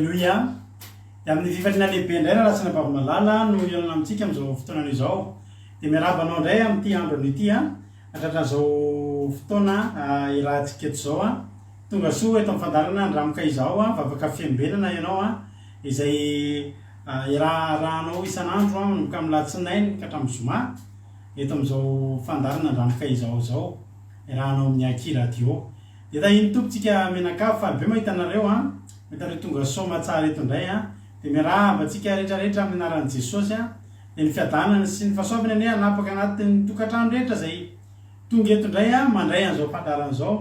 Aleloia! Dia amin'ny fifaliana lehibe indray Rahalahy sy Anabavy malala no hihaonana amintsika amin'izao fotoana izao. Dia miarahaba anao indray amin'ity andro anio ity an, hatratr'izao fotoana iarahantsika eto izao an. Tonga soa eto amin'ny fandaharana Andramoka Izaho an, vavaka fiambenana ianao an, izay iarahanao isan'andro an, manomboka amin'ny alatsinainy ka hatramin'ny zoma, eto amin'izao fandaharana Andramoka Izaho izao, iarahanao amin'ny Aky Radio. Dia tahin'ny Tompo tsika mianakavy, faly be mahita anareo an, mahita anareo tonga soa aman-tsara eto indray an, dia miarahaba antsika rehetra rehetra amin'ny anaran'i Jesosy an, dia ny fiadanany sy ny fahasoavany anie hanapaka anatin'ny tokantrano rehetra izay tonga eto indray an, mandray an'izao fandaharana izao,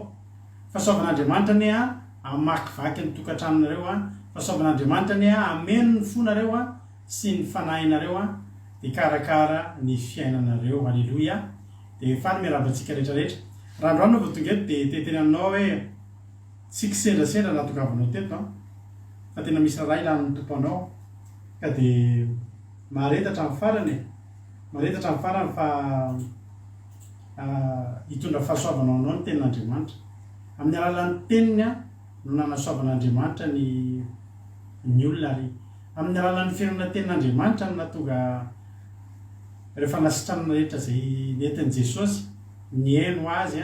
fahasoavan'Andriamanitra anie an, hamakivaky ny tokantranonareo an, fahasoavan'Andriamanitra anie an, hameno ny fonareo an, sy ny fanahinareo an, dia hikarakara ny fiainanareo, aleloia. Dia faly miarahaba antsika rehetra rehetra. Raha androany aho vao tonga eto dia te hiteny aminao aho hoe tsy kisendrasendra nahatongavanao teto an! Fa tena misy raharaha ilan'ny Tompo anao ka dia mahareta hatramin'ny farany e! Mahareta hatramin'ny farany fa hitondra fahasoavana ho anao ny tenin'Andriamanitra. Amin'ny alalan'ny teniny no nanasoavan'Andriamanitra ny ny olona ary amin'ny alalan'ny finoana tenin'Andriamanitra no nahatonga Ireo fanasitranana rehetra izay nentin'i Jesosy, nihaino Azy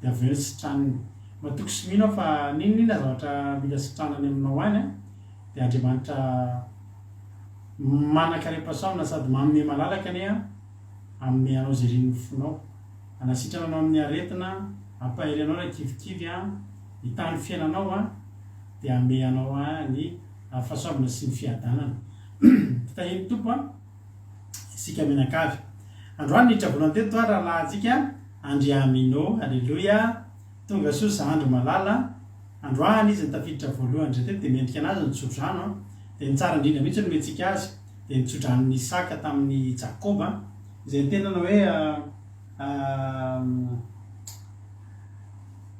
dia avy eo nisitraniny. Matoky sy mino aho fa n'inon'inona zavatra mila sitranana any aminao any dia Andriamanitra manan-karem-pahasoavana sady manome malalaka anie hanome anao izay irin'ny fonao. Hanasitrana anao amin'ny aretina, hampahery anao raha kivikivy, hitahy ny fiainanao dia hanome anao ny fahasoavana sy ny fiadanana. Fitahian'ny Tompo an! Isika mianakavy. Androany niditra voalohany teto aho rahalahintsika Andriamino. Aleloia! Tonga soa zandry malala. Androany izy no tafiditra voalohany indray teto dia mendrika anazy ny tsodrano an! Dia ny tsara indrindra mihitsy no omentsika azy dia ny tsodranon'i Isaka tamin'i Jakoba izay niteny nanao hoe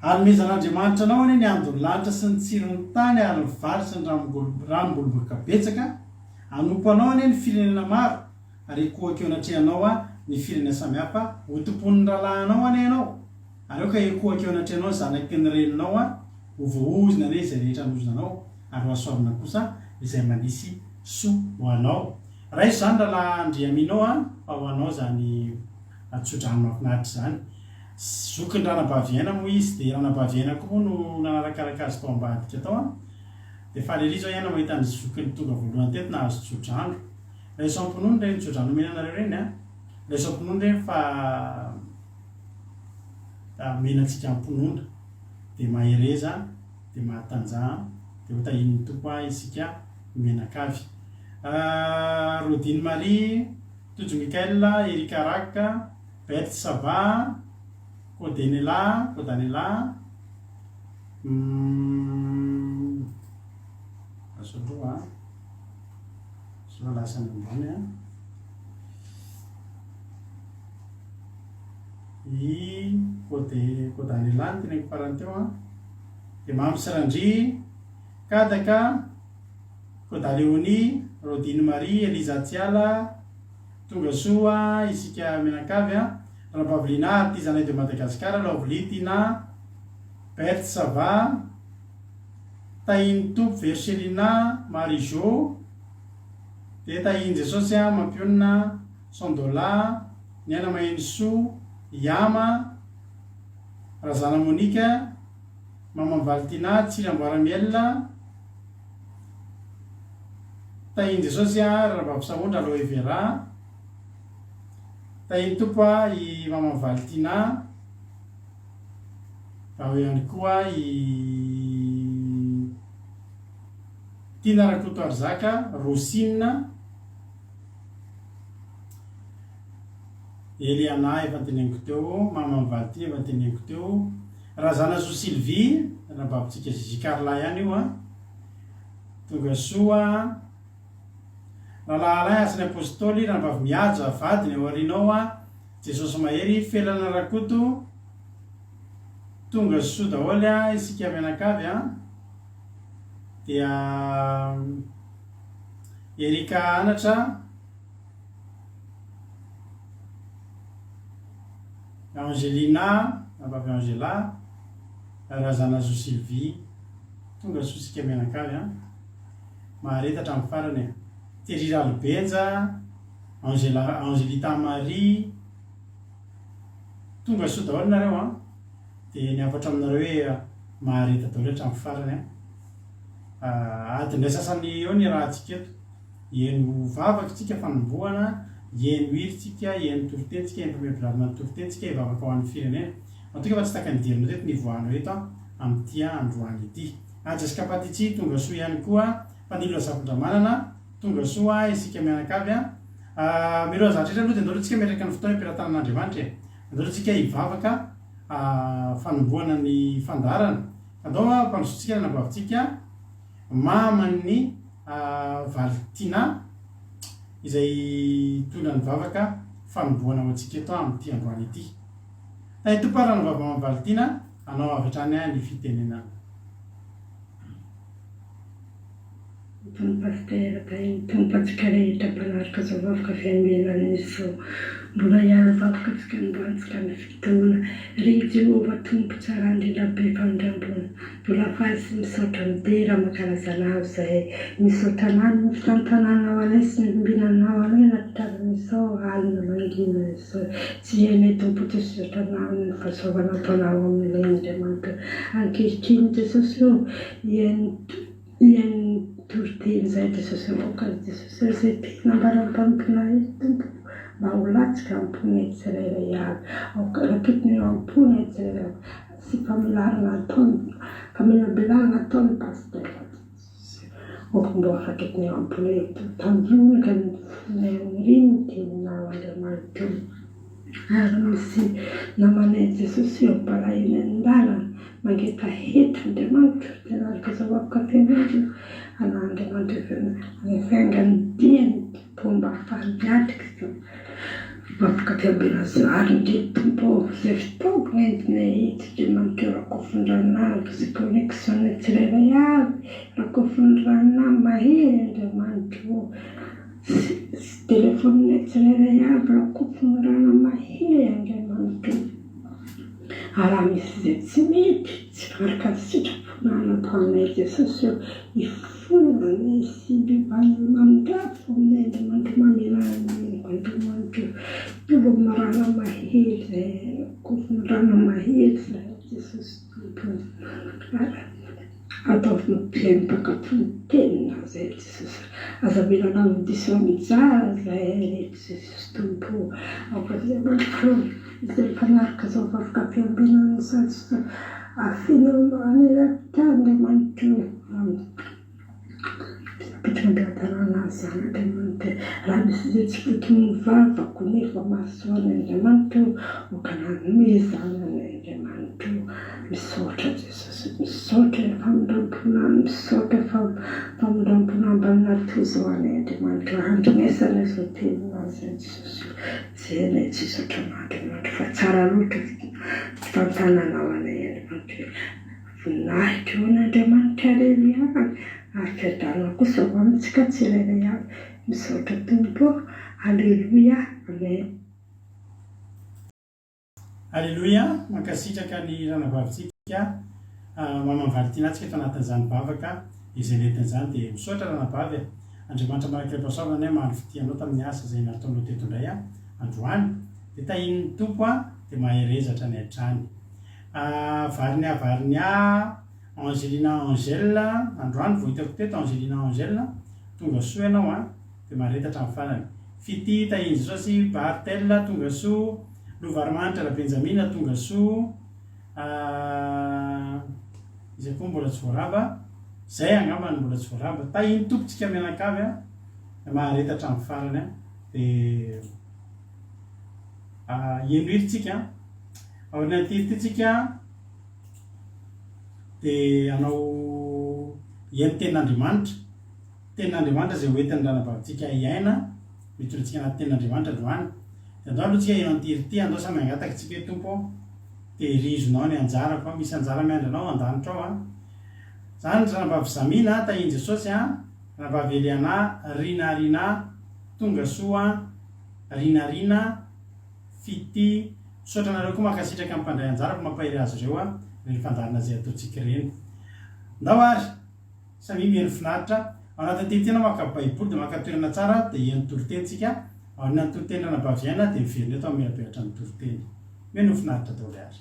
Hanomezan'Andriamanitra anao anie ny andon'ny lanitra sy ny tsiron'ny tany ary ny vary sy ny ranom-boloboka betsaka. Hanompo anao anie ny firenena maro, ary hikohaka eo anatrehanao ny firenena samihafa, ho tompoin'ny rahalahinao anie ianao, ary aoka hikohaka eo anatrehanao ny zanaky ny reninao, ho voaozona anie izay rehetra hanozona anao, ary hohasoavina kosa izay manisy soa ho anao. Raiso izany rahalahy Andriamino a, fa ho anao izany tsodrano mahafinaritra izany. Zokin'i Ranabavy Aina moa izy, dia i Ranabavy Aina koa moa no nanarakaraka azy tao ambadika tao an. Dia faly ery izao ianao mahita ny zokiny tonga voalohany teto nahazo tsodrano. Raiso am-pinoana ireny tsodrano omena anareo ireny an! Raiso am-pinoana ireny fa omena antsika am-pinoana. Dia mahereza, dia mahatanjaha, dia ho tahian'ny Tompo isika mianakavy. Rodine Marie, Tojo Michael, Eric Araka, Berthe Saba, Kodenela, Kodanela, Humm lasa aloha an, sao lasa any ambany an. I Code Codanela no teneniko farany teo an. Dia Mamy sy Randria, Kadaka, Codaleonie, Rodine Marie, Eliza Tsiala, Tonga soa isika mianakavy an. Rahavavy Lina, artisanat de Madagascar, Lovely Tina, Berthe ça va, Tahin'ny Tompo Vercelina, Marie Jo, dia Tahin'i Jesosy an, Mampionona, Sondola, Niaina Mahenisoa, Yama, Razana Monica, Maman Valtina, Tsiry Amboara Miel, Tahin'i Jesosy an, Rahavavy Sahondra, Aloe Vera, Tahin'ny Tompo an, i Maman Valtina, Ao ihany koa i Tiana Rakotoarizaka, Rosina, Eliana efa noteneniko teo, Maman'i Vality efa noteneniko teo, Razanasoa Sylvie, anabavitsika Zizi Carla ihany io an, tonga soa, Rahalahy Alain Asan'ny Apostoly, Ranabavy Mihaja, vadiny ao aoriana ao an, Jesosy Mahery, Felana Rakoto, Tonga soa daholo a isika mianakavy a! Dia Erika Anatra, Angelina, Rahavavy Angela, Razanazo Sylvie, tonga soa isika mianakavy a! Mahareta hatramin'ny farany a. Thierry Ralibenja, Angela, Angelita Marie, tonga soa daholo nareo an. Dia ny hafatra aminareo hoe mahareta daholo hatramin'ny farany an. Adiny iray sasany eo ny iarahantsika eto. Hihaino vavaka tsika fanombohana, hihaino hira tsika, hihaino toriteny tsika, hihaino famelobelarana ny toriteny tsika, hivavaka ho an'ny firenena. Matoky fa tsy takan'ny dianao teto ny hivoahanao eto amin'ity androany ity. Ah Jessica Patici tonga soa ihany koa, Fanilo Razafindramanana tonga soa isika mianakavy a. Mialoha ny zavatra rehetra aloha dia andao aloha tsika miaraka ny fotoana eo am-pelatanan'Andriamanitra e. Andao aloha tsika hivavaka fanombohana ny fandaharana. Andao hampandrosoantsika ny anabavintsika maman'ny Valtina izay hitondra ny vavaka fanombohana ho antsika eto amin'ity androany ity. Tahin'ny Tompo ary ranavavy Mama Valtina anao avy hatrany ny fitenenana. Tompo Pasitera, tahin'ny Tompo antsika rehetra mpanaraka izao vavaka fiambenana izao. Mbola hiala vavaka antsika androany ny fotoana. Ry Jehovah Tompo tsara indrindra be famindram-po. Mbola faly sy misaotra midera mankalaza anao izahay. Misaotra anao noho ny fitantananao anay sy ny fiambinanao anay anaty tavan'izao alina mangina izao. Tsy hainay Tompo Jesosy misaotra anao noho ny fahasoavana ataonao aminay Andriamanitra. Ankehitriny Jesosy ô, hihaino hihaino ny toriteny izahay Jesosy aoka Jesosy ô izay teny nambaran'ny mpanomponao eto Tompo mba ho latsaka am-ponay tsirairay avy. Aoka raketina eo am-ponay tsirairay avy. Sy famelarana ataony, famelabelana ataony Pasitera Aoka mba ho raketina eo am-ponay eto. Tanjonaka ny fonay amin'ireny ny teninao Andriamanitra o. Ary misy namanay Jesosy eo am-palahelo any an-dalana, mangetaheta Andriamanitra o, tena araka izao afaka tenenina, Andriamanitra haingan'ny diany. Tompo mba ahafahan'ny miatrika izao vavaka fiambenana izao ary ndry Tompo ô izay fitaovana entinay eto Andriamanitra ô rakofin-dranà sy connexion nay tsirairay avy rakofin-dranà mahery Andriamanitra ô sy sy telephone nay tsirairay avy rakofin-dranà mahery Andriamanitra ô ary raha misy izay tsy mety tsy araka ny sitraponao nataonay Jesosy ô hifona anay sy hibebahana mamindrafo aminay Andriamanitra mamelà ny meloka Andriamanitra ô tonga amin'ny rano mahery izahay kofona rano mahery izahay Jesosy Tompo ô ataovy mampihaino mpankatò ny teninao izahay Jesosy aza avelanao ho diso anjara izahay ry Jesosy Tompo ô aoka Andriamanitra ô Izay mpanaraka izao vavaka fiambenana izao tsy afeno an'ilay Andriamanitra io Fitondran-tanàna izany Andriamanitra e. Raha misy izay tsy foton'ny vavako nefa mahasoa anay Andriamanitra o, aoka nanome izany anay Andriamanitra o. Misaotra Jesosy, misaotra ny famindram-ponao, misaotra famindram-ponao mba natozo anay Andriamanitra o. Andrenesana izao teninao izao Jesosy o. Jerena tsy hisaotra anao Andriamanitra fa tsara loatra fitantananao anay Andriamanitra e. Voninahitra ho an'Andriamanitra irery ihany ary fiadanana kosa ho antsika tsirairay avy. Misaotra Tompo ô. Aleloia. Amen. Aleloia, mankasitraka ny ranabavintsika Maman Valentina tsika eto anatin'izany vavaka izay nentiny izany dia misaotra ranabavy e! Andriamanitra manakirem-pahasoavana anie hamaly fitia anao tamin'ny asa izay nataonao teto indray androany dia tahian'ny Tompo dia mahereza hatrany hatrany. Varinia Varinia Angelina Angèle androany vao hitako teto Angelina Angèle tonga soa ianao an! Dia mahareta hatramin'ny farany. Fitia tahin'i Jesosy, Barthel tonga soa, Lovarimanitra Rabenjamina tonga soa, iza koa mbola tsy voaraba, zay angamba no mbola tsy voaraba. Tahin'ny Tompo tsika mianakavy a, mahareta hatramin'ny farany a, dia henoy ry tsika, aorian'ity hira ity tsika dia hanao hihaino tenin'Andriamanitra. Tenin'Andriamanitra izay ho entin'ny ranabavintsika hiaina, mitondra antsika anaty Tenin'Andriamanitra androany. Dia andao aloha tsika hiantiry ity, andao samy hangataka tsika hoe Tompo ô, tehirizonao ny anjarako an, misy anjara miandry anao an-danitra ao an. Zany ry ranabavy Zamina a, tahian'i Jesosy an, ranabavy Eliana, Rina Rina, tonga soa, Rina Rina, Fitia, misaotra anareo koa mankasitraka ny mpandray anjara fa mampahery azy ireo an, ireny fandaharana izay ataontsika ireny. Ndao ary! Samia mihaino finaritra. Ao anatin'ity ity ianao maka baiboly dia maka toerana tsara dia hihaino toriteny tsika. Aorian'ny toriteny ranabavy Aina dia miverina eto hamelabelatra ny toriteny. Mino ho finaritra daholo ary.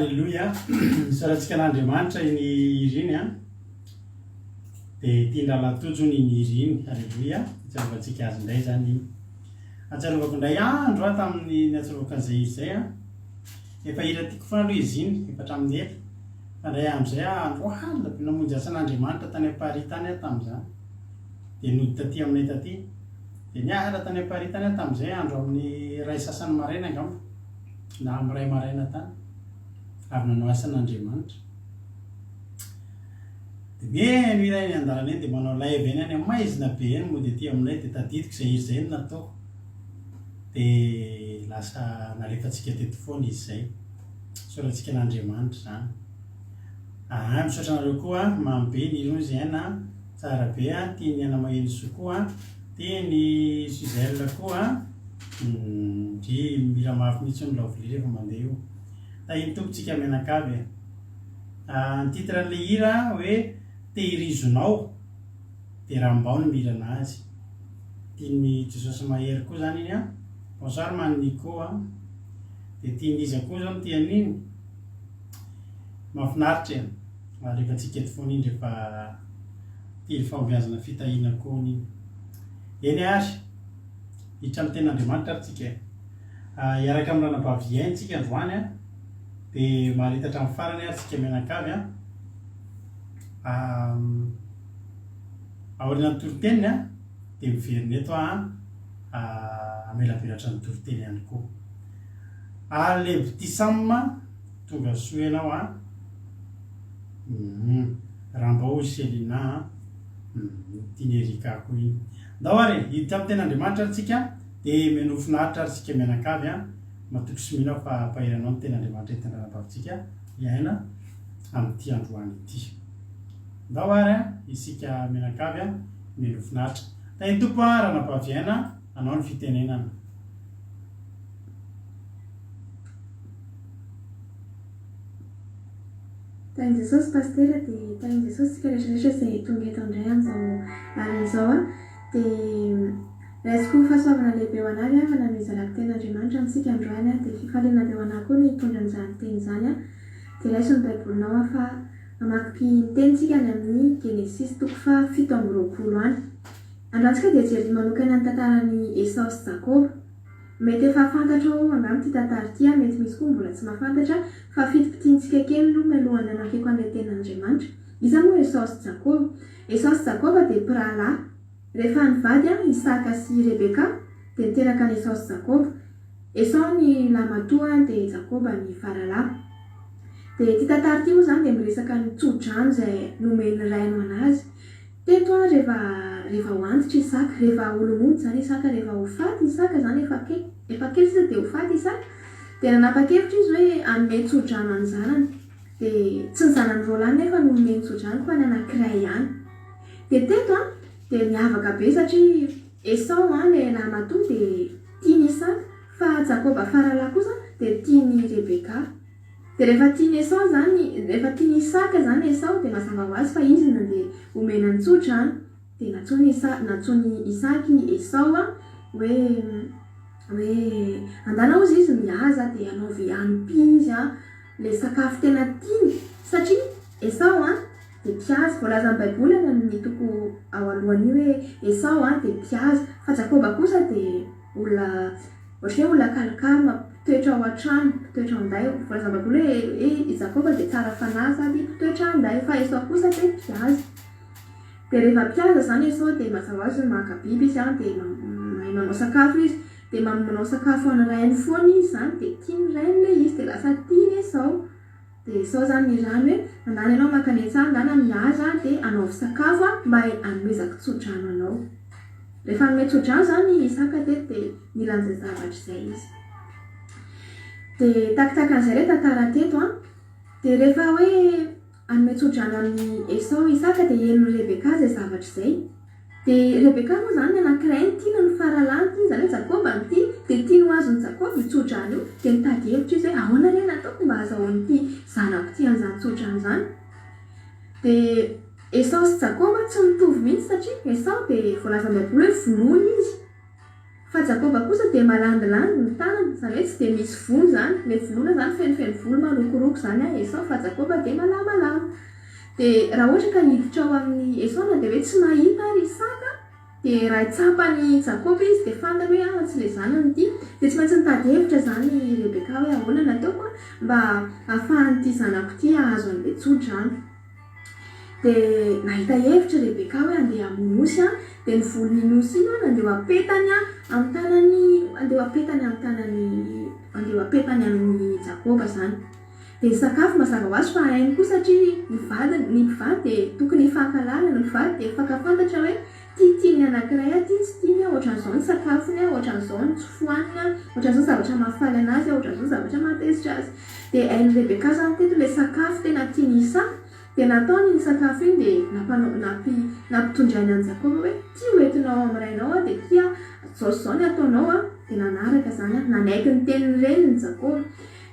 Aleloia! Isaorantsika an'Andriamanitra iny hira iny an! Dia tian-dRahalahy Tojo hono iny hira iny. Aleloia! Ahatsiarovantsika azy indray izany iny. Ahatsiarovako indray andro aho tamin'ny niatsiarovako an'izay hira izay an! Efa hira tiako foana aloha izy iny, efa hatramin'ny ela. Fa indray andro izay aho, andro alina be namonjy asan'Andriamanitra tany Paris tany aho tamin'izany. Dia nody taty aminay taty. Dia niala tany Paris tany aho tamin'izay andro amin'ny iray sasany maraina angamba. Na amin'ny iray maraina tany. Avy nanao asan'Andriamanitra. Dia mihaino hira eny an-dalana eny dia manao live eny any maizina be eny mody aty aminay dia tadidiko izay hira izay no nataoko. Dia lasa nalefantsika teto foana izy izay. Isaorantsika an'Andriamanitra izany. Aa misaotra anareo koa mamy be ny hira ozy aina tsara be a, tian'i Aina Maherisoa koa, tian'i Suzelle koa, ndry mihira mafy mihitsy hono Lovely rehefa mandeha io. Tahin'ny Tompo tsika mianakavy e. Ny titre an'ilay hira hoe Tehirizonao dia Rambao no mihira anazy. Tian'i Jesosy Mahery koa zany iny an. Bonsoir Man Nico a. Dia tian'iza koa zao no tia an'iny? Mahafinaritra e. Alefantsika eto foana iny rehefa tia fahombiazana fitahiana koa iny. Eny ary, hiditra amin'ny tenin'Andriamanitra ary tsika e. Hiaraka amin'ny ranabavy Iaina tsika androany an. Dia maharita hatramin'ny farany ary tsika mianakavy an. Aorianan'ny toriteniny an, dia miverina eto aho an, hamelabelatra ny toriteny ihany koa. Alebtisam, tonga soa ianao an. Hum, Rambao hoy Selina an. Hum, tian'i Erika koa iny. Ndao ary e, hiditra amin'ny tenin'Andriamanitra ary tsika, dia menoa finaritra ary tsika mianakavy an. Matoky sy mino aho fa hampahery anao ny tenin'Andriamanitra entin'ny ranabavintsika hiaina amin'ity androany ity. Ndao ary an, isika mianakavy an, menoa finaritra. Tahin'ny Tompo an, ranabavy Aina, anao ny fitenenana. Tahin'i Jesosy Pasitera dia tahin'i Jesosy tsika rehetra rehetra izay tonga eto indray amin'izao alina izao an! Dia raisiko ho fahasoavana lehibe ho anah ry havana ny hizarako tenin'Andriamanitra amintsika androany an! Dia fifaliana be ho anah koa ny hitondra an'izany teny izany an! Dia raiso ny baibolinao aho fa hamaky ny teny tsika any amin'ny Genesisy toko faha 27 any. Androany tsika dia hijery manokana ny tantaran'i Esao sy Jakoba. Mety efa fantatrao angamba ity tantara ity an, mety misy koa mbola tsy mahafantatra, fa fitipitiantsika kely aloha mialohan'ny hamakiako an'ilay tenin'Andriamanitra. Iza moa Esao sy Jakoba? Esao sy Jakoba dia mpirahalahy. Rehefa nivady an, Isaka sy Rebeka, dia niteraka an'i Esao sy Jakoba. Esao ny lahimatoa dia Jakoba ny faralahy. Dia ity tantara ity moa izany dia miresaka ny tso-drano izay nomen'ny rainy ho an'azy. Teto an, rehefa rehefa ho antitra Isaka, rehefa olo-mody izany Isaka, rehefa ho faty Isaka izany, efa akaiky, efa kely sisa dia ho faty Isaka, dia nanapa-kevitra izy hoe hanome tso-drano an'ny zanany. Dia tsy ny zanany roalahy nefa no nomeny tso-drano fa ny anankiray ihany. Dia teto an, dia miavaka be satria Esao an, ilay lahimatoa dia tian'i Isaka, fa Jakoba faralahy kosa dia tian'i Rebeka. Dia rehefa tian'i Esao izany, rehefa tian'i Isaka izany Esao, dia mazava ho azy fa izy no nandeha homena ny tsodrano. Dia nantsoin'i Esa, nantsoin'i Isaka i Esao hoe, hoe andana hozy izy mihaza dia anaovy hanim-py izy an, ilay sakafo tena tiany, satria Esao an dia mpihaza. Voalazan'ny Baiboly any amin'ny toko ao alohan'io hoe Esao an dia mpihaza, fa Jakoba kosa dia olona Ohatry ny hoe olona calme, mpitoetra ao an-trano, mpitoetra ao an-day. Voalazan'ny Baiboly hoe hoe i Jakoba dia tsara fanahy sady mpitoetra an-day, fa Esao kosa dia mpihaza. Dia rehefa mpihaza izany Esao dia mazava ho azy hoe maka biby izy an, dia mahay manao sakafo izy. Dia manao sakafo ho an'ny rainy foana izy izany, dia tian'ny rainy ilay izy, dia lasa tiany Esao. Dia izao izany ny rano hoe, andana ianao maka any an-tsaha, andana mihaza dia anaovy sakafo aho mba hanomezako tso-drano anao. Rehefa hanome tso-drano izany i Isaka teto dia nila an'izay zavatra izay izy. Dia takitaka an'izay ilay tantara teto an. Dia rehefa hoe hanome tso-drano an'i Esao i Isaka dia henon'i Rebeka izay zavatra izay. Dia Rebeka moa izany ny anankiray no tiany, ny faralahy no tiany, izany hoe Jakoba no tiany, dia tiany ho azon'i Jakoba io tsodrano io, dia nitady hevitra izy hoe ahoana re no ataoko mba hahazahoan'ity zanako ity an'izany tsodrano izany. Dia Esao sy Jakoba tsy mitovy mihitsy satria Esao dia voalazan'ny Baiboly hoe vonoiny izy. Fa Jakoba kosa dia malandilandy ny tanany, izany hoe tsy dia misy volo izany, ilay voloina izany fenofeno volo marokoroko izany an, Esao, fa Jakoba dia malamalama. Dia raha ohatra ka hiditra ao amin'i Esao na dia hoe tsy mahita ary Isaka, dia raha tsapan'i Jakoba izy dia fantany hoe ah tsy ilay zanany ity. Dia tsy maintsy nitady hevitra izany i Rebeka hoe ahoana no ataoko mba hahafahan'ity zanako ity hahazo an'ilay tso-drano. Dia nahita hevitra i Rebeka hoe handeha hamono osy an, dia ny volon'iny osy iny hono andeha ho apetany amin'ny tanan'i, andeha ho apetany amin'ny tanan'i, andeha ho apetany amin'i Jakoba izany. Dia ny sakafo mazava ho azy fa hainy koa satria ny vadiny, ny mpivady dia tokony hifankahalala, ny mpivady dia hifankafantatra hoe Ty tian'ny anankiray aho, ty tsy tiany aho, ohatran'izao ny sakafony aho, ohatran'izao ny tsy fohaniny aho, ohatran'izao ny zavatra mahafaly an'azy aho, ohatran'izao ny zavatra mahatezitra azy. Dia hain'i Rebeka izany teto ilay sakafo tena tian'i Isaka, dia nataony iny sakafo iny dia nampanao, nampi, nampitondrainy an'i Jakoba hoe, ty ho entinao ao amin'ny rainao aho, dia ty aho, izao sy izao ny ataonao an, dia nanaraka izany an, nanaiky ny tenin'ny reniny Jakoba.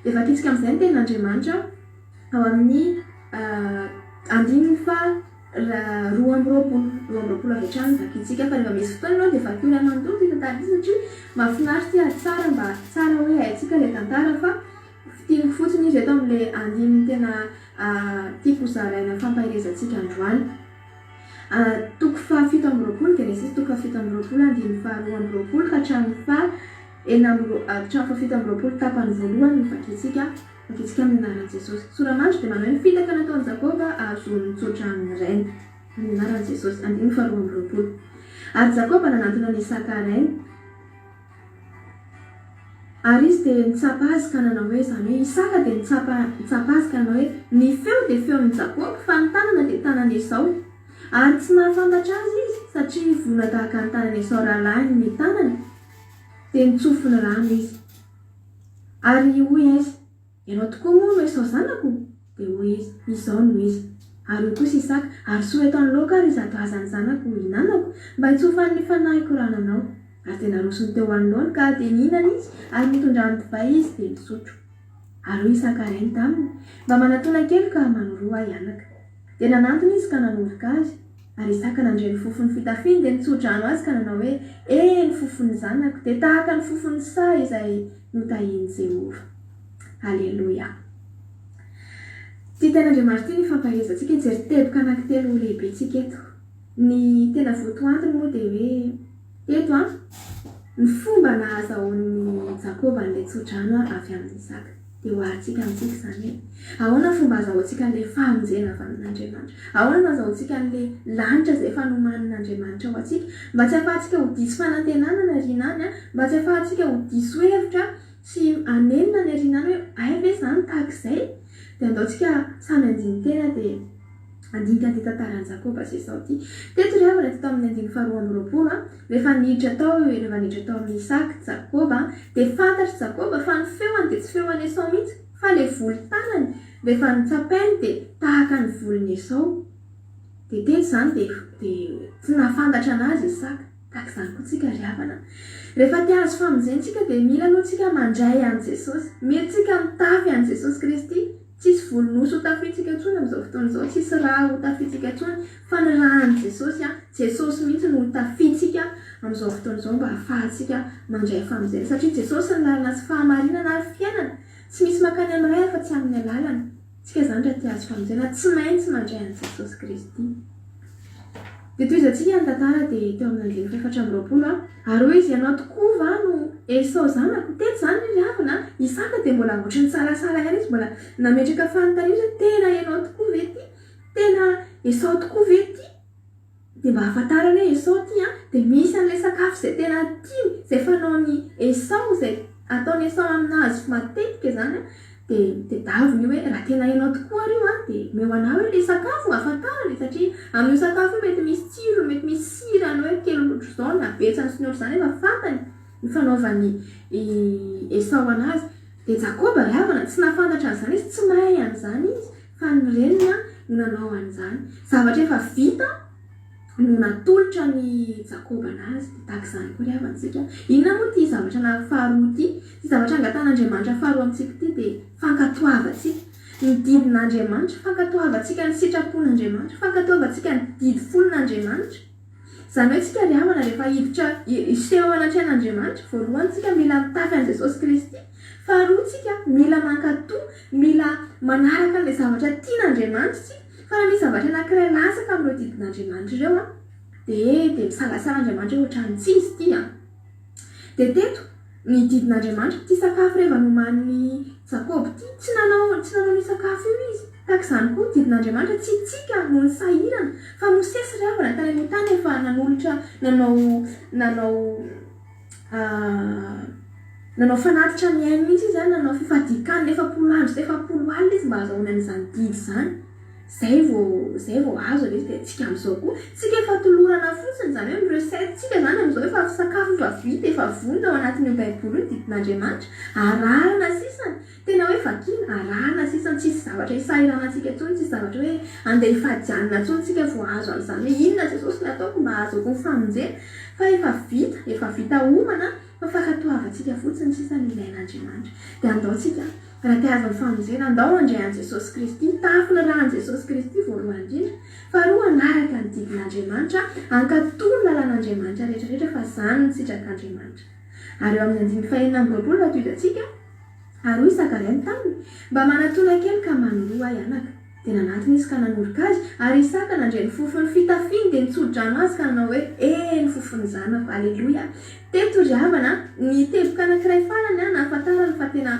Dia vakintsika amin'izay ny tenin'Andriamanitra ao amin'ny andininy faha. 22, 22 avy hatrany no vakintsika fa rehefa misy fotoana ianao dia vakio iray manontolo ity tantara ity satria mahafinaritra ity ary tsara mba tsara hoe haintsika ilay tantara fa fintiniko fotsiny izy eto amin'ilay andininy tena tiako hozaraina fampaherezantsika androany. Toko faha 27, Genesisy toko faha 27 andininy faha 22 ka hatramin'ny faha enina amby roa hatramin'ny faha 27 tapany voalohany no vakintsika. Vakitsika amin'ny anaran'i Jesosy. Sora-mandry dia manao hoe ny fitaka nataon'i Jakoba ahazoany mitsodrano ny rainy. Amin'ny anaran'i Jesosy. Andininy faharoa amby 20. Ary Jakoba nanantona an'i Isaka rainy. Ary izy dia nitsapa azy ka nanao hoe, izany hoe Isaka dia nitsapa nitsapa azy ka nanao hoe, Ny feo dia feon'i Jakoba, fa ny tanana dia tanan'i Esao. Ary tsy nahafantatra azy izy, satria vonona tahaka ny tanan'i Esao rahalahiny ny tanany, dia nitsofiny rano izy. Ary hoy izy, Ianao tokoa moa no Esao zanako? Dia hoy izy, Izao no izy. Ary hoy kosa Isaka, Arosoy eto anoloako ary izato hazan'ny zanako hihinanako, mba hitsofan'ny fanahiko rano anao. Ary dia narosony teo anoloany, ka dia nihinana izy, ary nitondrany divay izy, dia nisotro. Ary hoy Isaka rainy taminy, Mba manatòna kely ka manoroa ahy anaka. Dia nanantona izy ka nanoroka azy. Ary Isaka nandre ny fofon'ny fitafiany, dia nitso-drano azy ka nanao hoe, E, ny fofon'ny zanako, dia tahaka ny fofon'ny saha izay notahian'i Jehovah. Aleloia! Ity tenin'Andriamanitra ity ny fampaherezantsika hijery teboka anankitelo lehibe tsika eto. Ny tena votoantiny moa dia hoe, teto an, ny fomba nahazahoan'i Jakoba an'ilay tso-drano avy amin'i Isaka. Dia oharintsika amintsika izany hoe, ahoana ny fomba azahoantsika an'ilay famonjena avy amin'Andriamanitra? Ahoana no azahoantsika an'ilay lanitra izay efa nomanin'Andriamanitra ho antsika? Mba tsy ahafahantsika ho diso fanantenana any aoriana any, mba tsy ahafahantsika ho diso hevitra sy hanenina any aoriana any hoe, hay ve izany tahaka izay? Dia andao tsika samy handini-tena dia handinika an'ity tantaran'i Jakoba sy Esao ity. Teto ry havana, teto amin'ny andininy faharoa amby 20, rehefa niditra tao, rehefa niditra tao amin'i Isaka Jakoba, dia fantatr'i Jakoba fa ny feony dia tsy feo an'i Esao mihitsy, fa ilay volon-tanany, rehefa notsapainy dia tahaka ny volon'i Esao. Dia teto izany dia, dia tsy nahafantatra an'azy Isaka. Tahaka izany koa tsika ry havana. Rehefa te hahazo famonjena tsika dia mila aloha tsika mandray an'i Jesosy. Mila tsika mitafy an'i Jesosy Kristy. Tsisy volon'osy ho tafintsika intsony amin'izao fotoana izao, tsisy rà ho tafintsika intsony fa ny ràn'i Jesosy, Jesosy mihitsy no ho tafintsika amin'izao fotoana izao mba hahafahantsika mandray famonjena satria Jesosy ny lalana sy fahamarinana ary fiainana, tsy misy mankany amin'ny Ray afa-tsy amin'ny alalany. Tsika izany raha te hahazo famonjena tsy maintsy mandray an'i Jesosy Kristy. Dia tohizantsika ny tantara dia teo amin'ny andininy faha 24 ary hoy izy, Ianao tokoa va no Esao zanako? Teto izany ry havana, Isaka dia mbola ohatry ny nisalasala ihany izy, mbola nametraka fanontaniana izy hoe tena ianao tokoa ve ity? Tena Esao tokoa ve ity? Dia mba hahafantarany hoe Esao ity an, dia misy an'ilay sakafo izay tena tiany, izay fanaon'i Esao, izay ataon'i Esao aminazy matetika izany an, Dia tedavina io hoe raha tena hainao tokoa ary io an, dia omeo anah hoe ilay sakafo ahafantarana e, satria amin'io sakafo io mety misy tsirony, mety misy sirany hoe kely ohatr'izao ny habetsany sy ny ohatr'izany efa fantany ny fanaovan'i Esao an'azy. Dia Jakoba ry havana tsy nahafantatra an'izany izy, tsy mahay an'izany izy fa ny reniny no nanao an'izany. Zavatra efa vita no natolotra an'i Jakoba anazy, dia tahaka izany koa ry havana isika. Inona moa ity zavatra na faharoa ity? Ity zavatra angatahan'Andriamanitra faharoa amintsika ity dia fankatoavantsika ny didin'Andriamanitra, fankatoavantsika ny sitrapon'Andriamanitra, fankatoavantsika ny didy folon'Andriamanitra. Izany hoe tsika ry havana rehefa hiditra hiseho eo anatrehan'Andriamanitra, voalohany tsika mila mitafy an'i Jesosy Kristy, faharoa tsika mila mankatò, mila manaraka an'ilay zavatra tian'Andriamanitra tsika, fa raha misy zavatra anankiray latsaka amin'ireo didin'Andriamanitra ireo an, dia dia misalasala Andriamanitra hoe ohatran'ny tsy izy ity an. Dia teto, ny didin'Andriamanitra, ity sakafo reva nomanin'i Jakoba ity, tsy nanao tsy nanao an'io sakafo io izy. Tahaka izany koa, ny didin'Andriamanitra, tsy isika no nisahirana, fa Mosesy ry havana tany aloha tany efa nanolotra, nanao nanao nanao fanatitra ny ainy mihitsy izy, nanao fifadian-kanina 40 andro sy 40 alina izy mba hahazahoany an'izany didy izany. Zay vao zay vao azo ilay izy dia tsika amin'izao koa tsika efa tolorana fotsiny izany hoe ny recette tsika izany amin'izao efa sakafo efa vita efa vonona ao anatin'io baiboly io ny didin'Andriamanitra arahana sisany tena hoe vakiana arahana sisany tsisy zavatra hisahiranantsika intsony tsisy zavatra hoe andeha hifadianina intsony tsika vao azo an'izany hoe inona Jesosy no ataoko mba hahazoako ny famonjena fa efa vita efa vita omana fa fankatoavantsika fotsiny sisa no ilain'Andriamanitra dia andao tsika Raha te hahazo ny famonjena, andao handray an'i Jesosy Kristy, tahafo ny ràn'i Jesosy Kristy voalohany indrindra, faharoa hanaraka ny didin'Andriamanitra, hankatò ny lalàn'Andriamanitra rehetra rehetra fa izany no sitrak'Andriamanitra. Ary eo amin'ny andininy fahenina amby 20 raha tohizantsika, Ary hoy Isaka rainy taminy, Mba manatòna kely ka manoroa ahy anaka. Dia nanatona izy ka nanoroka azy, ary Isaka nandre ny fofon'ny fitafiany dia nitso-drano azy ka nanao hoe, E, ny fofon'ny zanako! Aleloia! Teto ry havana, ny teboka anankiray farany nahafantarany fa tena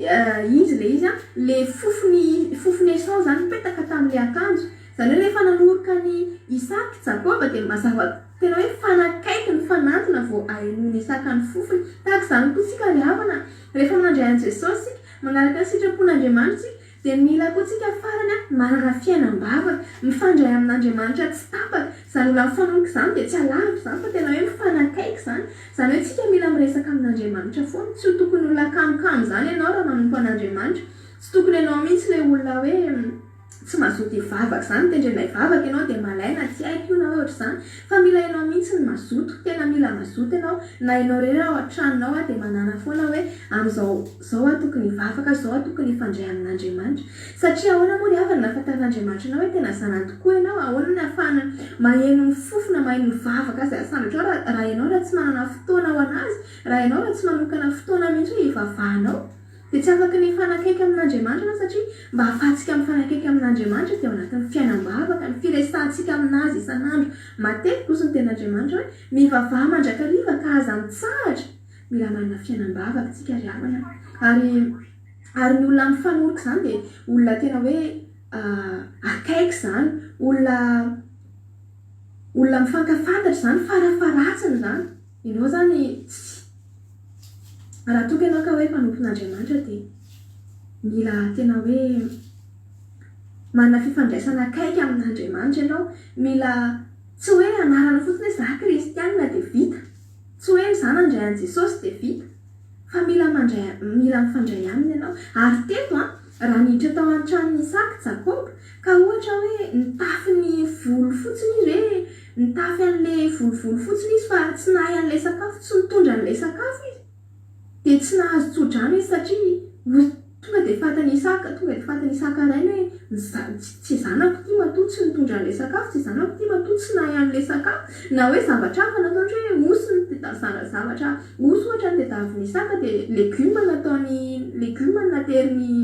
izy ilay izy, ilay fofon'i fofon'i Esao izany nipetaka tamin'ilay akanjo. Izany hoe rehefa nanoroka an'i Isaka i Jakoba dia mazava tena hoe nifanakaiky, nifanantona vao ahenoan'i Isaka ny fofony. Tahaka izany koa isika ry havana, rehefa mandray an'i Jesosy isika, manaraka ny sitrapon'Andriamanitra isika, Dia mila koa tsika farany an, manana fiainam-bavaka, mifandray amin'Andriamanitra tsy tapaka, izany olona mifanoroka izany dia tsy alavitra izany fa tena hoe mifanakaiky izany, izany hoe tsika mila miresaka amin'Andriamanitra foana, tsy ho tokony olona kamokamo izany ianao raha manompo an'Andriamanitra, tsy tokony ianao mihitsy ilay olona hoe tsy mazoto hivavaka izany, tendrena hivavaka ianao dia malaina, tsy haiko io na hoe ohatr'izany, fa mila ianao mihitsy ny mazoto, tena mila mazoto ianao, na ianao irery ao an-tranonao dia manàna foana hoe amin'izao. Zao aho tokony hivavaka, zao aho tokony hifandray amin'Andriamanitra. Satria ahoana moa ry havana no ahafantaran'Andriamanitra anao hoe tena zanany tokoa ianao? Ahoana no ahafahana maheno ny fofona, maheno ny vavaka izay asandratrao raha raha ianao raha tsy manana fotoana ho an'Azy, raha ianao raha tsy manokana fotoana mihitsy hoe hivavahanao? Dia tsy afaky ny hifanakaiky amin'Andriamanitra ianao satria mba ahafahantsika mifanakaiky amin'Andriamanitra dia ao anatin'ny fiainam-bavaka, ny firesahantsika amin'Azy isan'andro. Matetika hozy ny tenin'Andriamanitra hoe mivavaha mandrakariva ka aza mitsahatra. Mila manana fiainam-bavaka tsika ry havana a. Ary ary ny olona mifanoroka izany dia olona tena hoe akaiky izany, olona olona mifankafantatra izany farafaharatsiny izany. Ianao izany tsy raha toa ka ianao ka hoe mpanompon'Andriamanitra dia mila tena hoe manana fifandraisana akaiky amin'Andriamanitra ianao, mila tsy hoe anarana fotsiny hoe za kristianina dia vita. Tsy hoe za nandray an'i Jesosy dia vita, fa mila mandray mila mifandray aminy ianao. Ary teto an, raha niditra tao an-tranon'i Isaka Jakoba, ka ohatra hoe nitafy ny volo fotsiny izy hoe nitafy an'ilay volovolo fotsiny izy fa tsy nahay an'ilay sakafo, tsy nitondra an'ilay sakafo izy, dia tsy nahazo tso-drano izy satria ho tonga dia fatin'i Isaka, tonga dia fatin'i Isaka rainy hoe ny za, tsy zanako ity matoa tsy nitondra an'ilay sakafo, tsy zanako ity matoa tsy nahay an'ilay sakafo, na hoe zavatra hafa nataony ohatra hoe osy no teda-, zavatra osy ohatra no tediavin'i Isaka dia legioma nataony, legioma no naterin'i,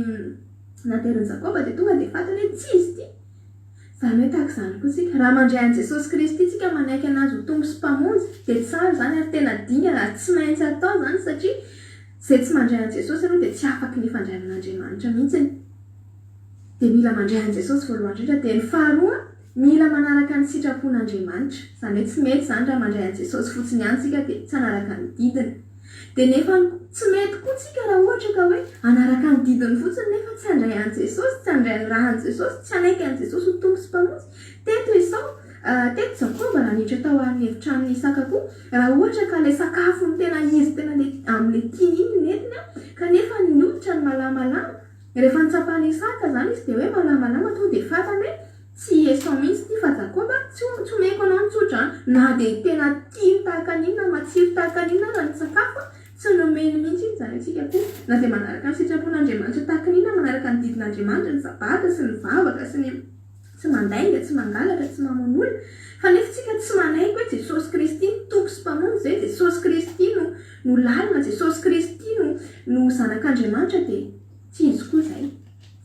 naterin'i Jakoba dia tonga dia fatiny hoe tsy izy ity. Izany hoe tahaka izany koa isika, raha mandray an'i Jesosy Kristy isika manaiky an'Azy ho Tompo sy Mpamonjy dia tsara izany ary tena dingana ary tsy maintsy atao izany satria izay tsy mandray an'i Jesosy aloha dia tsy afaky ny hifandray amin'Andriamanitra mihitsiny. Dia mila mandray an'i Jesosy voalohany indrindra. Dia ny faharoa, mila manaraka ny sitrapon'Andriamanitra. Izany hoe tsy mety izany raha mandray an'i Jesosy fotsiny ihany isika dia tsy hanaraka ny didiny. Dia nefa tsy mety koa tsika raha ohatra ka hoe hanaraka ny didiny fotsiny nefa tsy handray an'i Jesosy, tsy handray ny ràn'i Jesosy, tsy hanaiky an'i Jesosy ho Tompo sy Mpamonjy. Teto Esao, teto Jakoba raha niditra tao amin'ny efitranon'i Isaka koa, raha ohatra ka ilay sakafo no tena izy tena ilay amin'ilay tiany iny no nentiny kanefa ny hoditra no malamalama, rehefa notsapan'i Isaka izany izy dia hoe malamalama tonga dia fantany hoe tsy i Esao mihitsy ity fa Jakoba, tsy tsy omeko anao ny tsodrano, na dia tena tiany tahaka ny inona, matsiro tahaka ny inona ara ny sakafo, tsy nomeny mihitsy iny, izany hoe tsika koa na dia manaraka ny sitrapon'Andriamanitra tahaka ny inona, manaraka ny didin'Andriamanitra, ny sabata sy ny vavaka sy ny. Tsy mandainga, tsy mangalatra, tsy mamono olona. Fa nefa tsika tsy manaiky hoe Jesosy Kristy no Tompo sy Mpamonjy ve? Jesosy Kristy no no lalana, Jesosy Kristy no no Zanak'Andriamanitra dia tsy izy koa izay.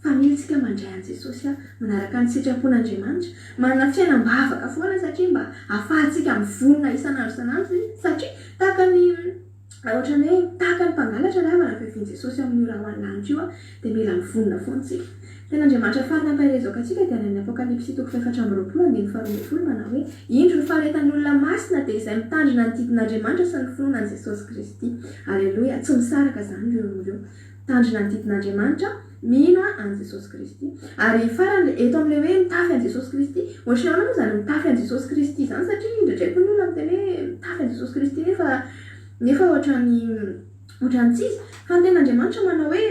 Fa mila tsika mandray an'i Jesosy a, manaraka ny sitrapon'Andriamanitra, manana fiainam-bavaka foana satria mba ahafahantsika mivonona isan'andro isan'andro satria tahaka ny Ohatran'ny hoe tahaka ny mpangalatra angamba raha fiavian'i Jesosy amin'io rahona lanitra io dia mila mivonona foana isika. Tena Andriamanitra farany ampaherezako antsika dia any amin'ny Apokalypsy toko faha-24 andininy faha-12 manao hoe, Indro ny faharetan'ny olona masina dia izay mitandrina ny didin'Andriamanitra sy ny finoana an'i Jesosy Kristy. Aleloia! Tsy misaraka izany ireo roa ireo. Mitandrina ny didin'Andriamanitra, mino an'i Jesosy Kristy. Ary farany, eto amin'ilay hoe mitafy an'i Jesosy Kristy, ohatry ny ahoana moa izany mitafy an'i Jesosy Kristy izany satria indraindray koa ny olona miteny hoe mitafy an'i Jesosy Kristy nefa nefa ohatran'ny ohatran'ny tsy izy. Fa ny tenin'Andriamanitra manao hoe,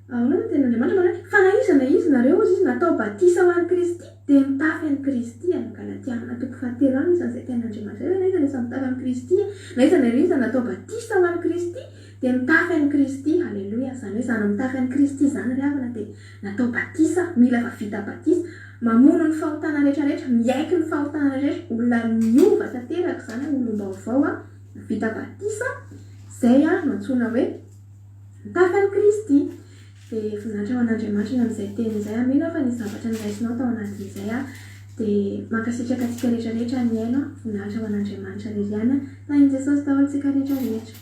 ahoana moa ny tenin'Andriamanitra manao hoe, fa na iza na iza nareo hozy izy natao batisa ho an'i Kristy dia mitafy an'i Kristy, any Galatiana toko fahatelo any misy an'izay tenin'Andriamanitra izay hoe na iza na iza mitafy an'i Kristy, na iza na iza natao batisa ho an'i Kristy Dia mitafy an'i Kristy, Aleloia, izany hoe izany mitafy an'i Kristy izany ry havana dia natao batisa, mila efa vita batisa, mamono ny fahotana rehetra rehetra, miaiky ny fahotana rehetra rehetra, olona niova tanteraka izany, olom-baovao vita batisa, izay no antsoina hoe mitafy an'i Kristy. Dia voninahitra ho an'Andriamanitra ny amin'izay teny izay. Mino aho fa nisy zavatra noraisinao tao anatin'izay. Dia mankasitraka antsika rehetra rehetra nihaino. Voninahitra ho an'Andriamanitra irery ihany. Tahin'i Jesosy daholo tsika rehetra rehetra.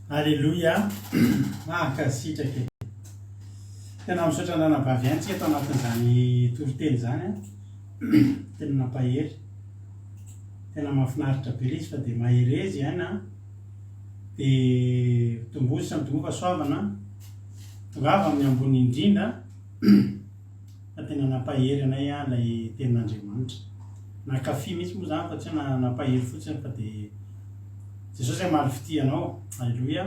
Aleloia mankasitraka e. Tena misaotra an'anabavy ihany tsika tao anatin'izany toriteny izany an. Tena nampahery. Tena mahafinaritra be ilay izy fa dia mahereza ihany an. Dia tomboy sy mitomboa fahasoavana. Tongava amin'ny ambony indrindra. Fa tena nampahery anay ilay tenin'Andriamanitra. Nankafy mihitsy moa izany fa tsy hoe nampahery fotsiny fa dia Jesosy hamaly fitia anao. Aleloia.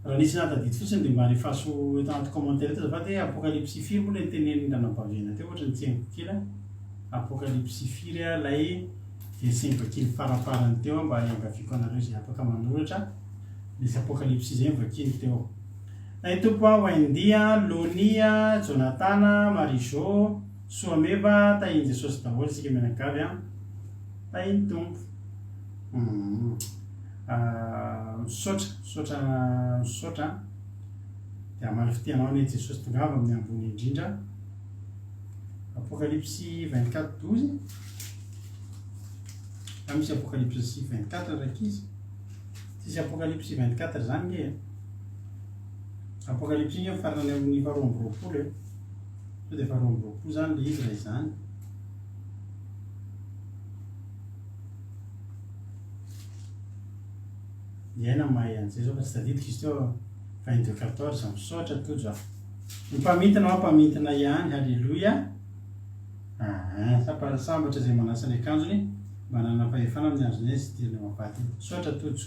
Raha nisy nahatadidy fotsiny dia mba alefaso eto anaty commentaire eto azafady hoe Apokalypsy firy moa ilay notenenin'i Ranabaviana teo ohatra ny tsy haiko kely a. Apokalypsy firy ilay verset novakiany faramparany teo mba hiangaviako anareo izay afaka manoratra. Nisy Apokalypsy izay novakiany teo. Hay Tompo a, Wendy a, Loni a, Jonathan a, Marie Jo, Soameva, tahin'i Jesosy daholo isika mianakavy a. Tahin'ny Tompo. Humm. Misaotra, misaotra, misaotra. Dia hamaly fitia anao anie Jesosy tongava amin'ny ambony indrindra. Apokalypsy 24 12. Fa misy Apokalypsy 24 rankizy. Tsisy Apokalypsy 24 zany nge e. Apokalypsy nge mifarana any amin'ny faharoa amby 20 e. Sao dia faharoa amby 20 zany le izy raha izany. Ny aina mahay an'izay zao fa tsy tadidiko izy teo 22 14 misaotra Tojo a. Ny mpamintina hoa mpamintina ihany haleloia. Aa sambatra izay manasa ny akanjony mba hanana fahefana amin'ny andron'ny ainy sy hidirana ao am-paty. Misaotra Tojo.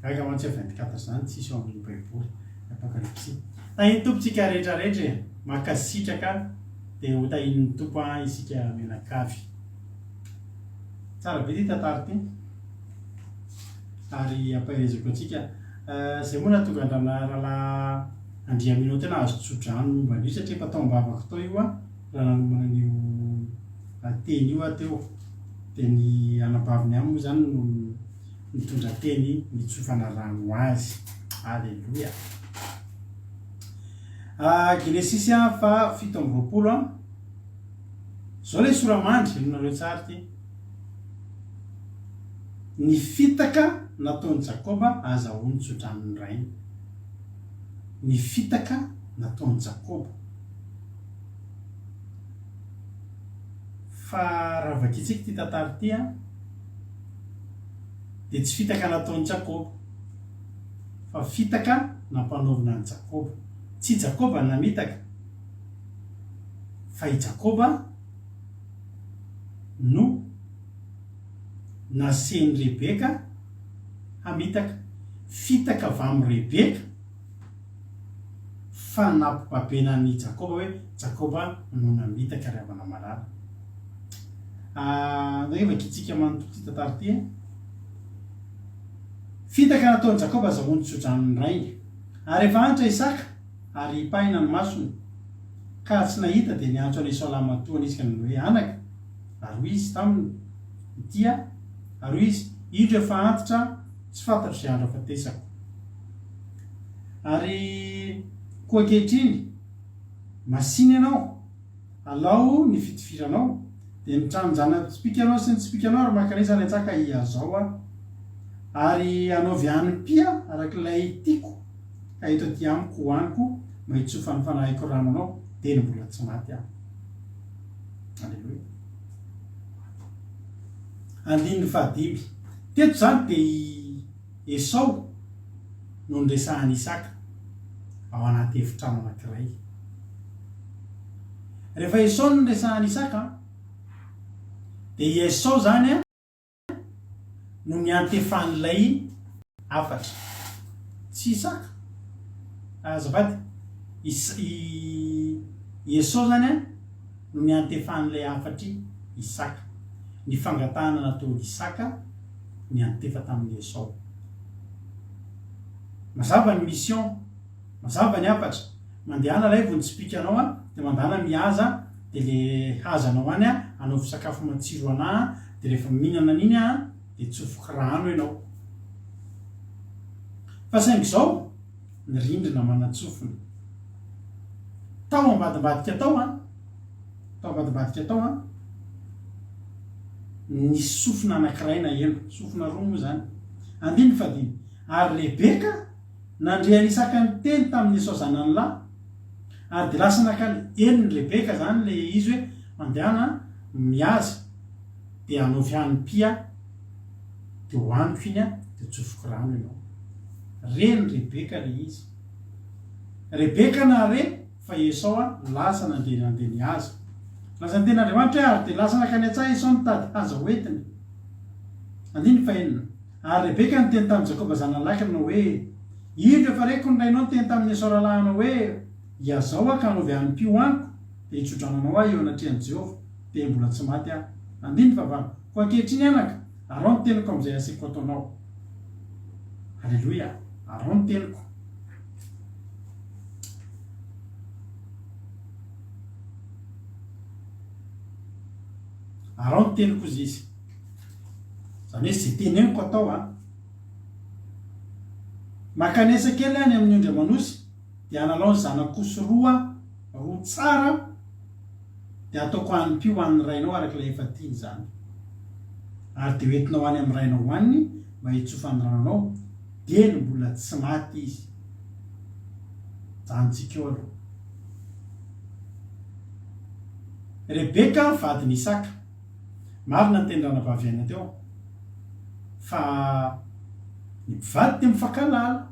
Gaga mantsy aho 24 zany tsisy ao amin'ny baiboly apokalypsy. Tahin'ny Tompo tsika rehetra rehetra e! Mankasitraka dia ho tahin'ny Tompo an isika mianakavy. Tsara be ity tantara ity ary ampaherezako antsika. Izay moa nahatonga an-drahalahy Andriamino teo nahazo tso-drano momba an'io satria efa tao am-bavako tao io an raha nanomana an'io teny io aho teo. Dia ny anabaviny ihany moa izany no nitondra teny nitsofana rano azy. Aleloia. Genesisy faha 27 an. Izao ilay sora-mandry, henonareo tsara ity. Ny fitaka nataon'i Jakoba azahoany tsodranon'ny rainy. Ny fitaka nataon'i Jakoba. Fa raha vakintsika ity tantara ity an, dia tsy fitaka nataon'i Jakoba, fa fitaka nampanaovina an'i Jakoba. Tsy i Jakoba no namitaka, fa i Jakoba no nasen'i Rebeka hamitaka. Fitaka avy amin'i Rebeka fa nampibabena an'i Jakoba hoe Jakoba no namitaka ry havana malala. Andao vakintsika manontolo ity tantara ity. Fitaka nataon'i Jakoba azahoany tsodranon'ny rainy. Ary efa antitra Isaka. Ary hipahina ny masony, ka tsy nahita, dia niantso an'i Esao lahimatoany izy ka nanao hoe, Anaka! Ary hoy izy taminy, Ity aho. Ary hoy izy, Indro efa antitra aho, tsy fantatro izay andro hahafatesako. Ary koa ankehitriny, masìna ianao, alao ny fitifiranao, dia ny tranon-jana-tsipìkanao sy ny tsipìkanao, ary mankanesa any an-tsaka hihazao aho. Ary anaovy hanim-pia araka ilay tiako, ka eto aty amiko hohaniko mba hitsofan'ny fanahiko rano anao, dia ny mbola tsy maty aho. Aleloia. Andininy fahadimy. Teto izany dia i Esao no niresahan'i Isaka ao anaty efitrano anankiray. Rehefa Esao no niresahan'i Isaka, dia i Esao izany no niantefan'ilay hafatra. Tsy Isaka. Azafady. I i Esao izany no niantefan'ilay hafatr'i Isaka. Ny fangatahana nataon'i Isaka niantefa tamin'i Esao. Mazava ny mission, mazava ny hafatra. Mandehana alaivo ny tsipìkanao dia mandana mihaza dia le hazanao any anaovy sakafo matsiro anah dia rehefa mihinana an'iny an dia tsofiko rano ianao. Fa saingy izao ny rindrina manan-tsofina. Tao ambadimbadika tao an, tao ambadimbadika tao an, nisy sofina anankiray naheno, sofina roa moa izany. Andininy fahadimy. Ary Rebeka nandre an'i Isaka niteny tamin'i Esao zanany lahy, ary dia lasa nankany henon'i Rebeka izany ilay izy hoe mandehana mihaza. Dia anaovy hanim-pia dia hohaniko iny an, dia tsofiko rano ianao. Ren'i Rebeka ilay izy. Rebeka nahare fa i Esao an, lasa nandeha nandeha nihaza. Lasa niteny Andriamanitra hoe, ary dia lasa nankany an-tsaha Esao nitady haza hoentiny. Andininy fahenina. Ary Rebeka niteny tamin'i Jakoba zanany lahy ka nanao hoe, Indro efa reko ny rainao niteny tamin'i Esao rahalahinao hoe, Ihazao aho ka anaovy hanim-pia hohaniko, dia hitso-drano anao aho eo anatrehan'i Jehovah. dia mbola tsy maty aho. Andininy fahavalo, Koa ankehitriny anaka, araho ny teniko amin'izay asaiko ataonao. Aleloia! Araho ny teniko. Araho ny teniko hozy izy. Izany hoe izay teneniko atao an. Mankanesa kely any amin'ny ondry aman'osy, dia analao ny zanak'osy roa, roa tsara, dia ataoko hanim-pio ho an'ny rainao araka ilay efa tiany izany. Ary dia hoentinao any amin'ny rainao hohaniny mba hitsofany rano anao, dieny mbola tsy maty izy. Janontsika eo aloha. Rebeka vadin'i Isaka. Marina ny tenin-dranabavy Aina teo, fa ny mpivady dia mifankahalala.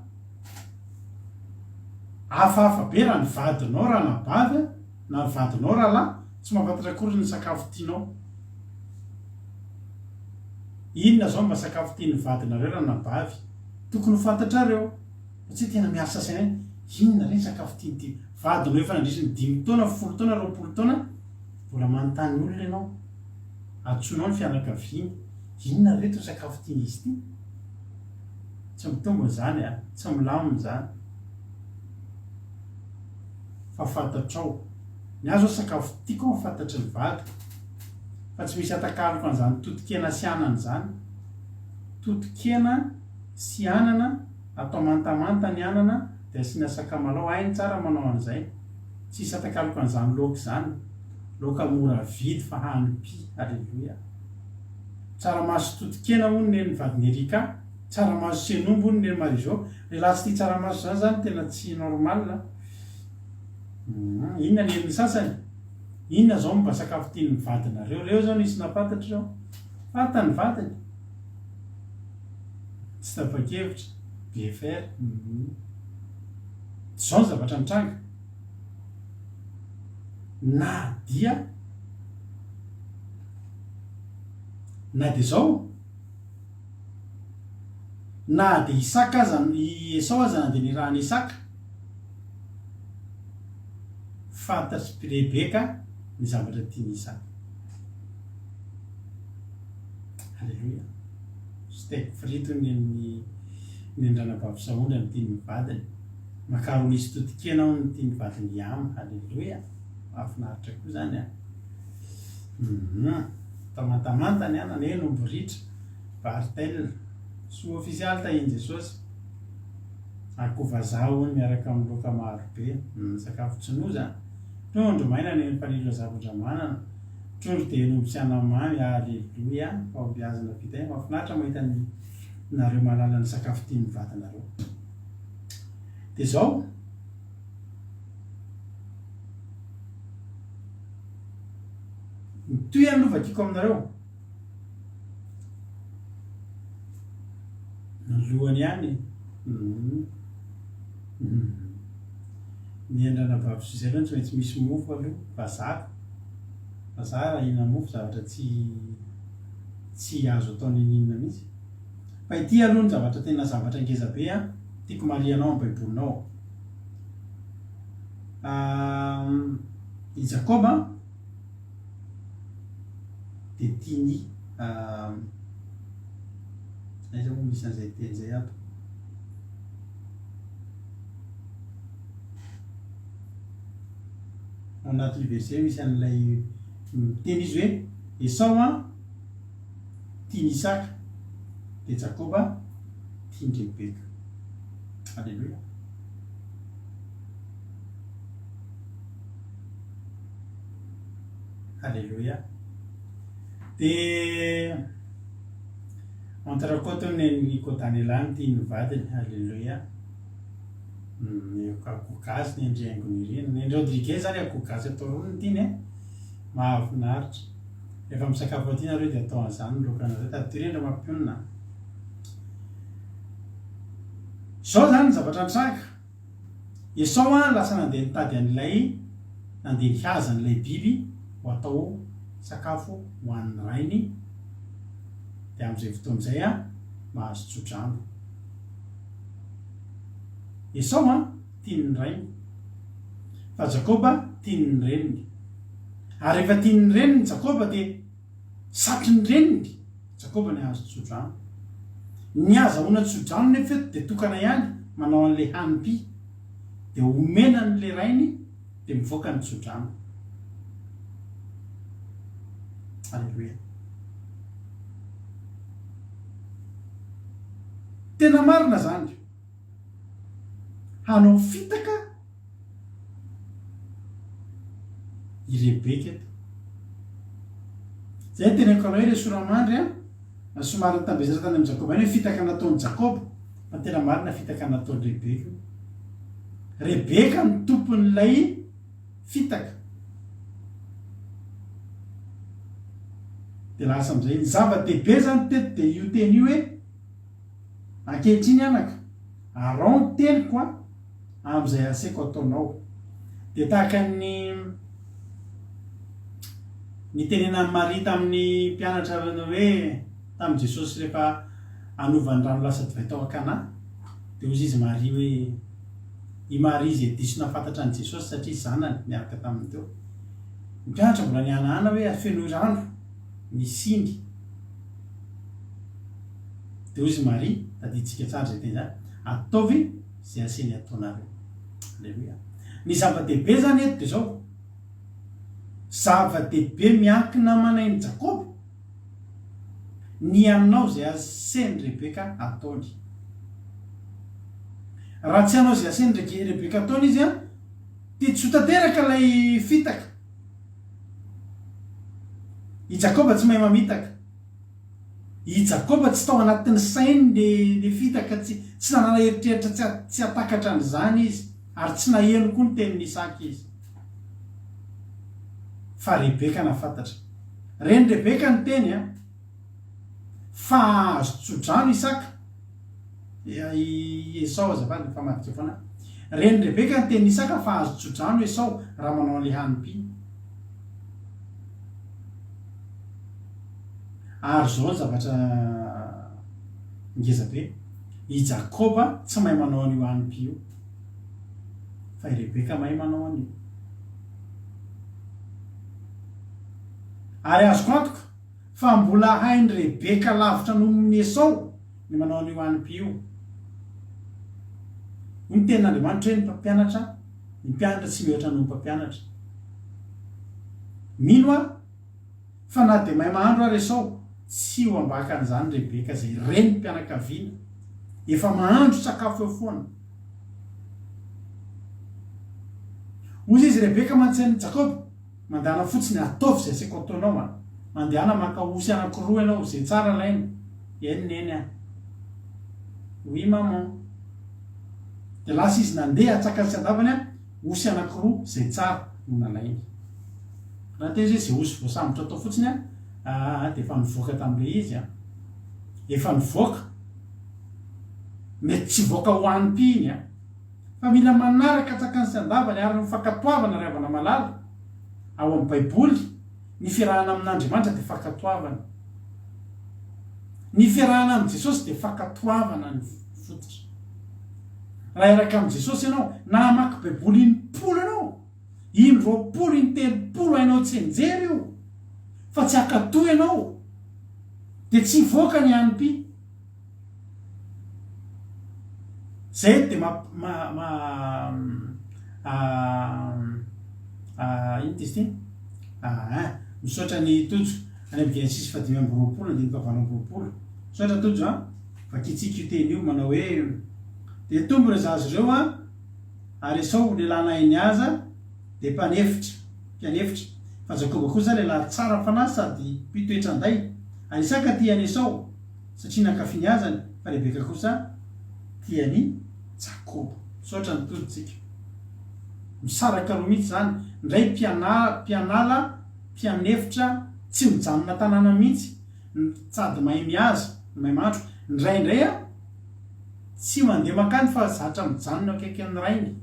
Hafahafa be raha ny vadinao ranabavy a! na ny vadinao rahalahy tsy mahafantatra akory ny sakafo tianao. Inona zao mba sakafo tian'ny vadinareo ranabavy? Tokony ho fantatrareo fa tsy hoe tena miasa saina hoe inona re ny sakafo tian'ity vadinao efa nandritry ny dimy taona, folo taona, 20 taona mbola manontany olona ianao. Antsoinao ny fianakaviany, inona re ito sakafo tian'izy ity? Tsy mitombina izany a, tsy milamina izany. Fa fantatrao. Ny ahy zao sakafo tiako an fantatry ny vadiko. Fa tsy misy atakaloko an'izany totokena sy anana izany. Totokena sy anana, atao mantamanta ny anana dia asiana sakamalao, hainy tsara manao an'izay. Tsisy atakaloko an'izany laoka izany. Laoka mora vidy fa hanim-py. Aleloia. Tsaramaso totokena hono nen'ny vadin'i Ericka. Tsaramaso sy hen'omby hono nen'i Marie-Jo. Lehilahy tsy tia tsaramaso izany zany tena tsy normal a. Humm inona ny heviny sasany? Inona zao mba sakafo tian'ny vadinareo? Reo zao nisy nahafantatra zao. Fantany ny vadiny. Tsy tapa-kevitra. BFR. Humm. Zao ny zavatra mitranga. Na dia na dia zao Na dia Isaka aza, i Esao aza na dia nirahan'i Isaka, fantatr'i Rebeka ny zavatra tian'i Isaka. Aleloia. Steak frite hoy ny an'ny ny an-dranabavy Sahondra ny tian'ny vadiny. Macaroni sy totokena hono no tian'ny vadin'i Yam. Aleloia! Mahafinaritra koa izany an! Humm. Atao mantamanta ny anana, eny omby ritra. Bartel. Soa ofisialy tahin'i Jesosy. Akoho vazaha hono miaraka amin'ny laoka maro be. Humm sakafo tsy noza an! Trondro maina nen'i Fanilo Razafindramanana. Trondro dia hen'omby sy anamamy. Aleloia! Fahombiazana vita iny. Mahafinaritra mahita ny nareo mahalala ny sakafo tian'ny vadinareo. Dia izao. Mitohy ihany no vakiako aminareo. Ny lohany ihany. Ny an-dranabavy Suzy aloha tsy maintsy misy mofo aloha, vazaha. Vazaha raha hihinana mofo zavatra tsy tsy azo atao n'inon'inona mihitsy. Fa ity aloha ny zavatra tena zavatra ngeza be an, tiako marihanao amin'ny baibolinao ao. I Jakoba dia tian'i aiza moa misy an'izay teny izay ato? Ao anatin'io verset io misy an'ilay miteny izy hoe Esao an tian'i Isaka, dia Jakoba tian-dRebeka. Aleloia. Aleloia. Dia entrecôte hono nen'i Kodanelà no tian'ny vadiny. Aleloia. Ny akoho gasy ny an-dry Haingonirina. Ny an-dry Rodriguez izany akoho gasy atao rony no tiany e. Mahafinaritra. Rehefa misakafo aty nareo dia atao an'izany ny laokanareo. Tadidio re ndry mampionona a. Izao izany ny zavatra nitranga. Esao an lasa nandeha nitady an'ilay, nandeha nihaza an'ilay biby ho atao sakafo ho an'ny rainy, dia amin'izay fotoana izay an mahazo tso-drano. Esao an tian'ny rainy, fa Jakoba tian'ny reniny. Ary rehefa tian'ny reniny Jakoba dia satrin'ny reniny Jakoba ny hahazo tso-drano. Ny hahazahoana tso-drano nefa eto dia tokana ihany, manao an'ilay hanim-py. Dia omena an'ilay rainy dia mivoaka ny tso-drano. Aleloia. Tena marina izany. Hanao fitaka i Rebeka eto. Zay no teneniko anao hoe le soramandry an, somary nitambesatra tany amin'i Jakoba ihany hoe fitaka nataon'i Jakoba, fa ny tena marina fitaka nataon'i Rebeka io. Rebeka no tompon'ilay fitaka. Dia lasa amin'izay. Ny zava-dehibe zany teto dia io teny io hoe ankehitriny anaka, arao ny teniko an, amin'izay asaiko ataonao. Dia tahaka ny nitenenan'i Maria tamin'ny mpianatra hoe tamin'i Jesosy rehefa hanova ny rano lasa divay tao Kana, dia hoy izy Maria hoe i Maria izay diso nahafantatra an'i Jesosy satria zanany niaraka taminy teo. Ny mpianatra mbola nihanahana hoe fenoy rano ny siny. Dia hoy izy Maria, tadidintsika tsara izay teny izany, ataovy izay asainy ataonareo. Aleloia. Ny zava-dehibe izany eto dia izao, zava-dehibe miankina aman'ain'i Jakoba ny hanao izay asain'i Rebeka ataony. Raha tsy hanao izay asain'i Rebeka ataony izy, dia tsy ho tanteraka ilay fitaka. I Jakoba tsy mahay mamitaka. I Jakoba tsy tao anatin'ny sainy le le fitaka, tsy tsy nanana eritreritra tsy tsy hatakatra an'izany izy, ary tsy naheno koa ny tenin'i Isaka izy. Fa Rebeka nahafantatra. Ren'i Rebeka ny teny an, fa hahazo tso-drano Isaka, i Esao azafady mifamadika foana aho. Ren'i Rebeka ny tenin'i Isaka fa hahazo tso-drano Esao raha manao an'ilay hanim-py. Ary izao ny zavatra ngeza be, i Jakoba tsy mahay manao an'io hanim-py io, fa i Rebeka mahay manao an'io. Ary azoko antoka fa mbola hain'i Rebeka lavitra noho ny Esao ny manao an'io hanim-py io. Hoy ny tenin'Andriamanitra hoe ny mpampianatra, ny mpianatra tsy mihoatra noho ny mpampianatra. Mino aho fa na dia mahay mahandro ary Esao, tsy ho ambakan'izany Rebeka izay renim-pianakaviana, efa mahandro sakafo eo foana. Hoy izy Rebeka mantsy an'i Jakoba, Mandehana fotsiny, ataovy izay asaiko ataonao an! Mandehana maka osy anankiroa ianao, izay tsara alaina. Eny neny a! Oui maman. Dia lasa izy nandeha atsakany sy andavany an, osy anankiroa izay tsara no nalainy. Raha teo izy hoe izay osy voasambotra tao fotsiny an, aa dia efa nivoaka tamin'ilay izy an. Efa nivoaka. Mety tsy hivoaka ho any-py iny an. Fa mila manaraka antsakany sy andavany ary ny fankatoavana ry havana malala. Ao amin'ny Baiboly, ny fiarahana amin'Andriamanitra dia fankatoavana. Ny fiarahana amin'i Jesosy dia fankatoavana ny fototra. Raha hiaraka amin'i Jesosy ianao, na hamaky Baiboly impolo ianao, in-roapolo, in-telopolo, hainao tsianjery io, fa tsy hankatò ianao, dia tsy hivoaka ny hanim-py. Zay dia ma ma ma inona izy ity? Aa misaotra an'i Tojo any amin'ny Genesisy faha 25 andininy faha 28. Misaotra Tojo a! Vakintsika io teny io manao hoe dia tombo ireo zaza ireo a, ary Esao lehilahy nahay nihaza dia mpanefitra, mpianefitra, fa Jakoba kosa lehilahy tsara fanahy sady mpitoetra an-day, ary Isaka tia an'i Esao. satria nankafy ny hazany, fa Rebeka kosa tia an'i Jakoba. Misaotra ny todintsika. Misaraka roa mihitsy izany, indray mpiana, mpianala, mpianefitra, tsy mijanona an-tanàna mihitsy, sady mahay mihaza no mahay mahandro. Indraindray aho tsy mandeha mankany fa zatra mijanona eo akaikin'ny rainy.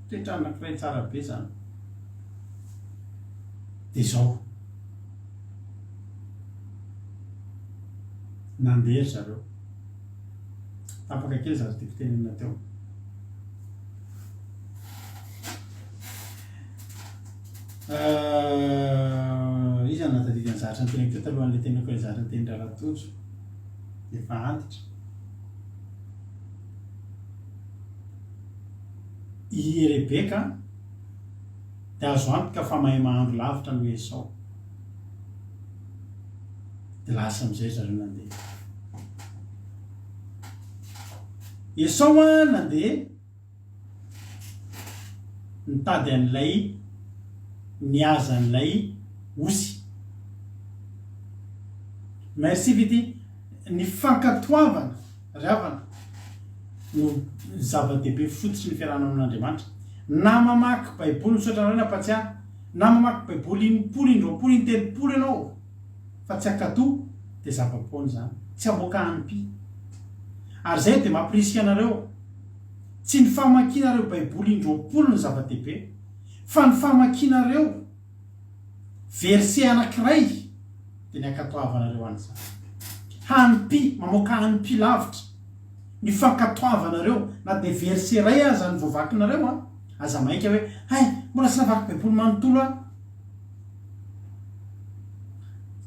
Toetra anankiray tsara be izany. Dia izao. Nandeha ry zareo. Tapaka kely zavatra tiako tenenina teo. Euh, iza no nahatadidy ny zavatra niteneniko teo talohan'ilay teneniko ilay zavatra nitenin-dRahalahy Tojo? Efa antitra. I Rebeka dia azo antoka fa mahay mahandro lavitra noho Esao. Dia lasa amin'izay ry zareo nandeha. Esao an nandeha nitady an'ilay nihaza an'ilay osy. Merci Vity. Ny fankatoavana ry havana no zava-dehibe fototry ny fiarahana amin'Andriamanitra. Na mamaky Baiboly, misaotra anareo nampatsiahy, na mamaky Baiboly impolo, indroapolo, intelopolo ianao fa tsy hankatò dia zava-poana izany. Tsy hamoaka hanim-py. Ary izay dia mampirisika anareo, tsy ny famakianareo Baiboly indroapolo no zava-dehibe, fa ny famakianareo Verset anankiray dia ny ankatoavanareo an'izany. Hanim-py, mamoaka hanim-py lavitra. Ny fankatoavanareo, na dia verset iray aza no voavakinareo an, aza maika hoe, hay, mbola tsy navaky baiboly manontolo aho.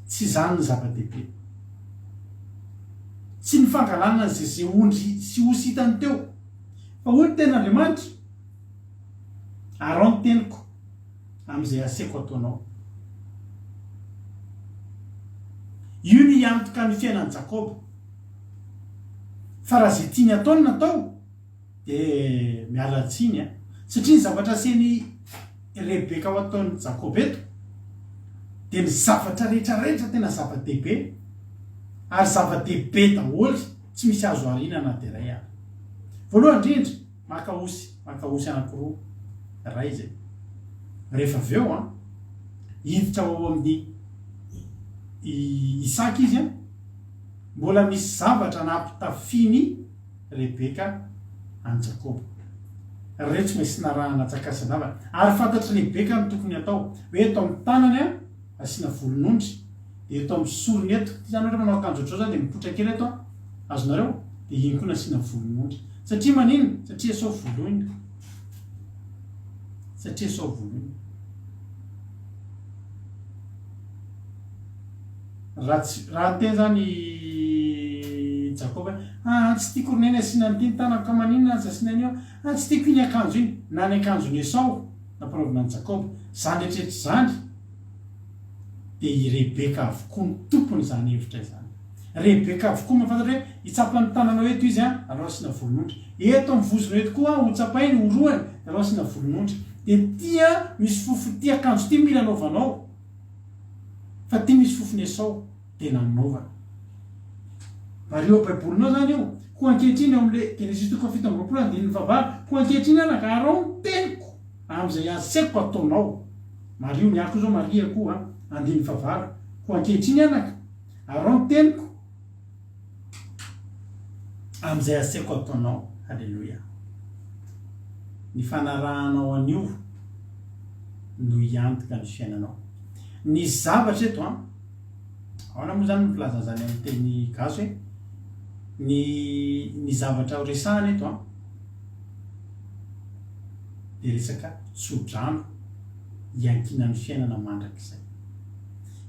Tsy izany no zava-dehibe. Tsy ny fangalana an'izay ze ondry sy osy hitany teo. Fa hoy ny tenin'Andriamanitra, Araho ny teniko. amin'izay aseko ataonao. Io no hiantoka ny fiainan'i Jakoba. Fa raha izay tiany atao no natao, dia miala tsiny an. Satria ny zavatra asain'i Rebeka ho ataon'i Jakoba eto, dia ny zavatra rehetra rehetra tena zava-dehibe, ary zava-dehibe daholo, tsy misy azo ariana na dia iray ary. Voalohany indrindra, Maka osy, maka osy anankiroa, iray izay. Rehefa avy eo an, hiditra ao amin'ny Isaka izy an, mbola misy zavatra nampitafian'i Rebeka an'i Jakoba. Ireo tsy maintsy narahana tsakasandavana. Ary fantatr'i Rebeka ny tokony hatao, hoe eto amin'ny tanany an, asiana volon'ondry, dia eto amin'ny sorony eto, ity zany ohatra manao akanjo ohatr'izao zany dia mipoitra kely eto an, azonareo? Dia iny koa nasiana volon'ondry. Satria maninona? Satria Esao voloina. Satria Esao voloina. Raha tsy, raha niteny zany i Jakoba hoe, ah, tsy tiako ry neny asiana an'ity ny tanako ka maninona aza asiana an'io? Ah, tsy tiako iny akanjo iny, na ny akanjon'i Esao nampanaovina an'i Jakoba. Izany rehetra izany dia i Rebeka avokoa no tompon'izany hevitra izany. Rebeka avokoa mahafantatra hoe hitsapa ny tananao eto izy an, aleo asiana volon'ondry. Eto amin'ny vozonao eto koa hotsapainy, horohany, dia aleo asiana volon'ondry. Dia ity an, misy fofo ity akanjo ity mila anaovanao. Fa ity misy fofon'i Esao, dia nanaovana. Mariho ao Baibolinao izany io. Koa ankehitriny, ao amin'ilay Genesisy toko faha-27 andininy fahavalo, Koa ankehitriny anaka, araho ny teniko amin'izay asaiko ataonao. Mariho ny ahy koa izao, Maria koa an, andininy fahavalo. Koa ankehitriny anaka, araho ny teniko amin'izay asaiko ataonao. Haleloia. Ny fanarahanao an'io no hiantoka ny fiainanao. Ny zavatra eto an, ahoana moa izany ny filaza an'izany amin'ny teny gasy hoe ny ny zavatra ho resahana eto an dia resaka tso-drano iankinan'ny fiainana mandrakizay.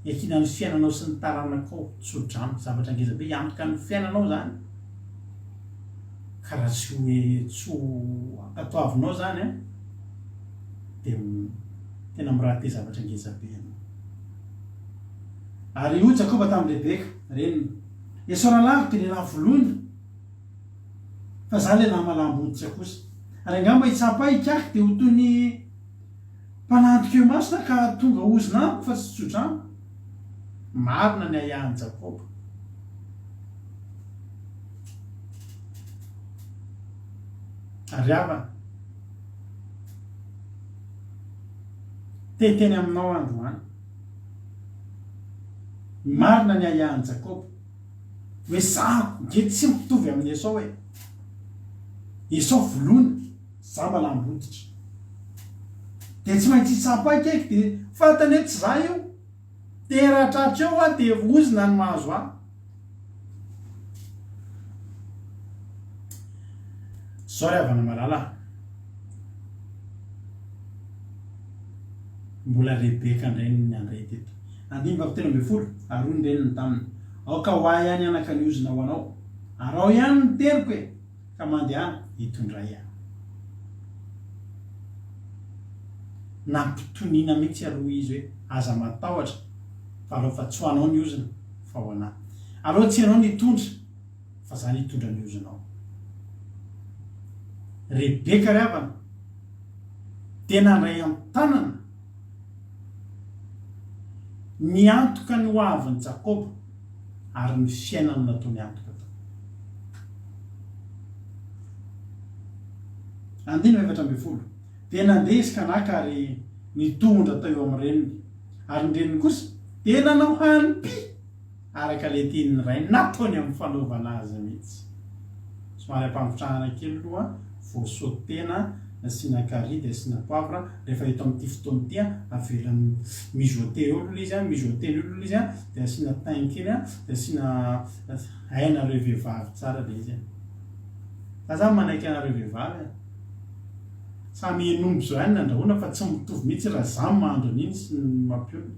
Iankinan'ny fiainanao sy ny taranakao, tso-drano, zavatra ngeza be hiantoka ny fiainanao izany. Ka raha tsy ho tsy ho ankatoavinao izany an, dia tena mi-rater zavatra ngeza be ianao. Ary hoy Jakoba tamin'i Rebeka, reniny, Esao rahalahiko dia lehilahy voloina, fa izaho lehilahy malam-boditra kosa. Ary angamba hitsapa ahy hikaky dia ho toy ny mpanandrika eo imasony aho ka hahatonga ozona amiko fa tsy tso-drano. Marina ny ahiahin'i Jakoba. Ary havana, te hiteny aminao aho androany. Marina ny ahiahin'i Jakoba hoe zaho nge tsy mitovy amin'i Esao e. Esao voloina, za malam-boditra. Dia tsy maintsy hitsapa ahy kaiky dia fantany hoe tsy za io. Dia raha tratra eo aho dia ozona ny mahazo ahy. Zao ry havana malala a. Mbola Rebeka indray no niandray teto. Andininy faha-13, Ary hoy ny reniny taminy, Aoka ho ahy ihany anaka ny ozona ho anao. Araho ihany ny teniko e! Ka mandehana, hitondray aho. Nampitoniana mihitsy aloha izy hoe, Aza matahotra, fa aleo fa tsy ho anao ny ozona, fa ho anà. Aleo tsy ianao no hitondra, fa za no hitondra ny ozonao. Rebeka ry havana dia nandray an-tanana niantoka ny ho avin'i Jakoba ary ny fiainany nataony antoka tao. Andininy 14. Dia nandeha izy ka naka ary nitondra tao eo amin'ny reniny. Ary ny reniny kosa dia nanao hanim-py araka ilay tian'ny rainy nataony amin'ny fanaovana azy mihitsy. Somary ampangotrahana kely aloha vao sautena, asiana carry dia asiana poivre, rehefa eto amin'ity fotoana ity avela mijoter eo aloha ilay izy, mijoter eo aloha ilay izy dia asiana thym kely dia asiana hainareo vehivavy tsara ilay izy. Za zany manaiky anareo vehivavy e. Samy hen'omby zao ihany ny andrahoina fa tsy mitovy mihitsy raha za mahandro an'iny sy ny mampionona.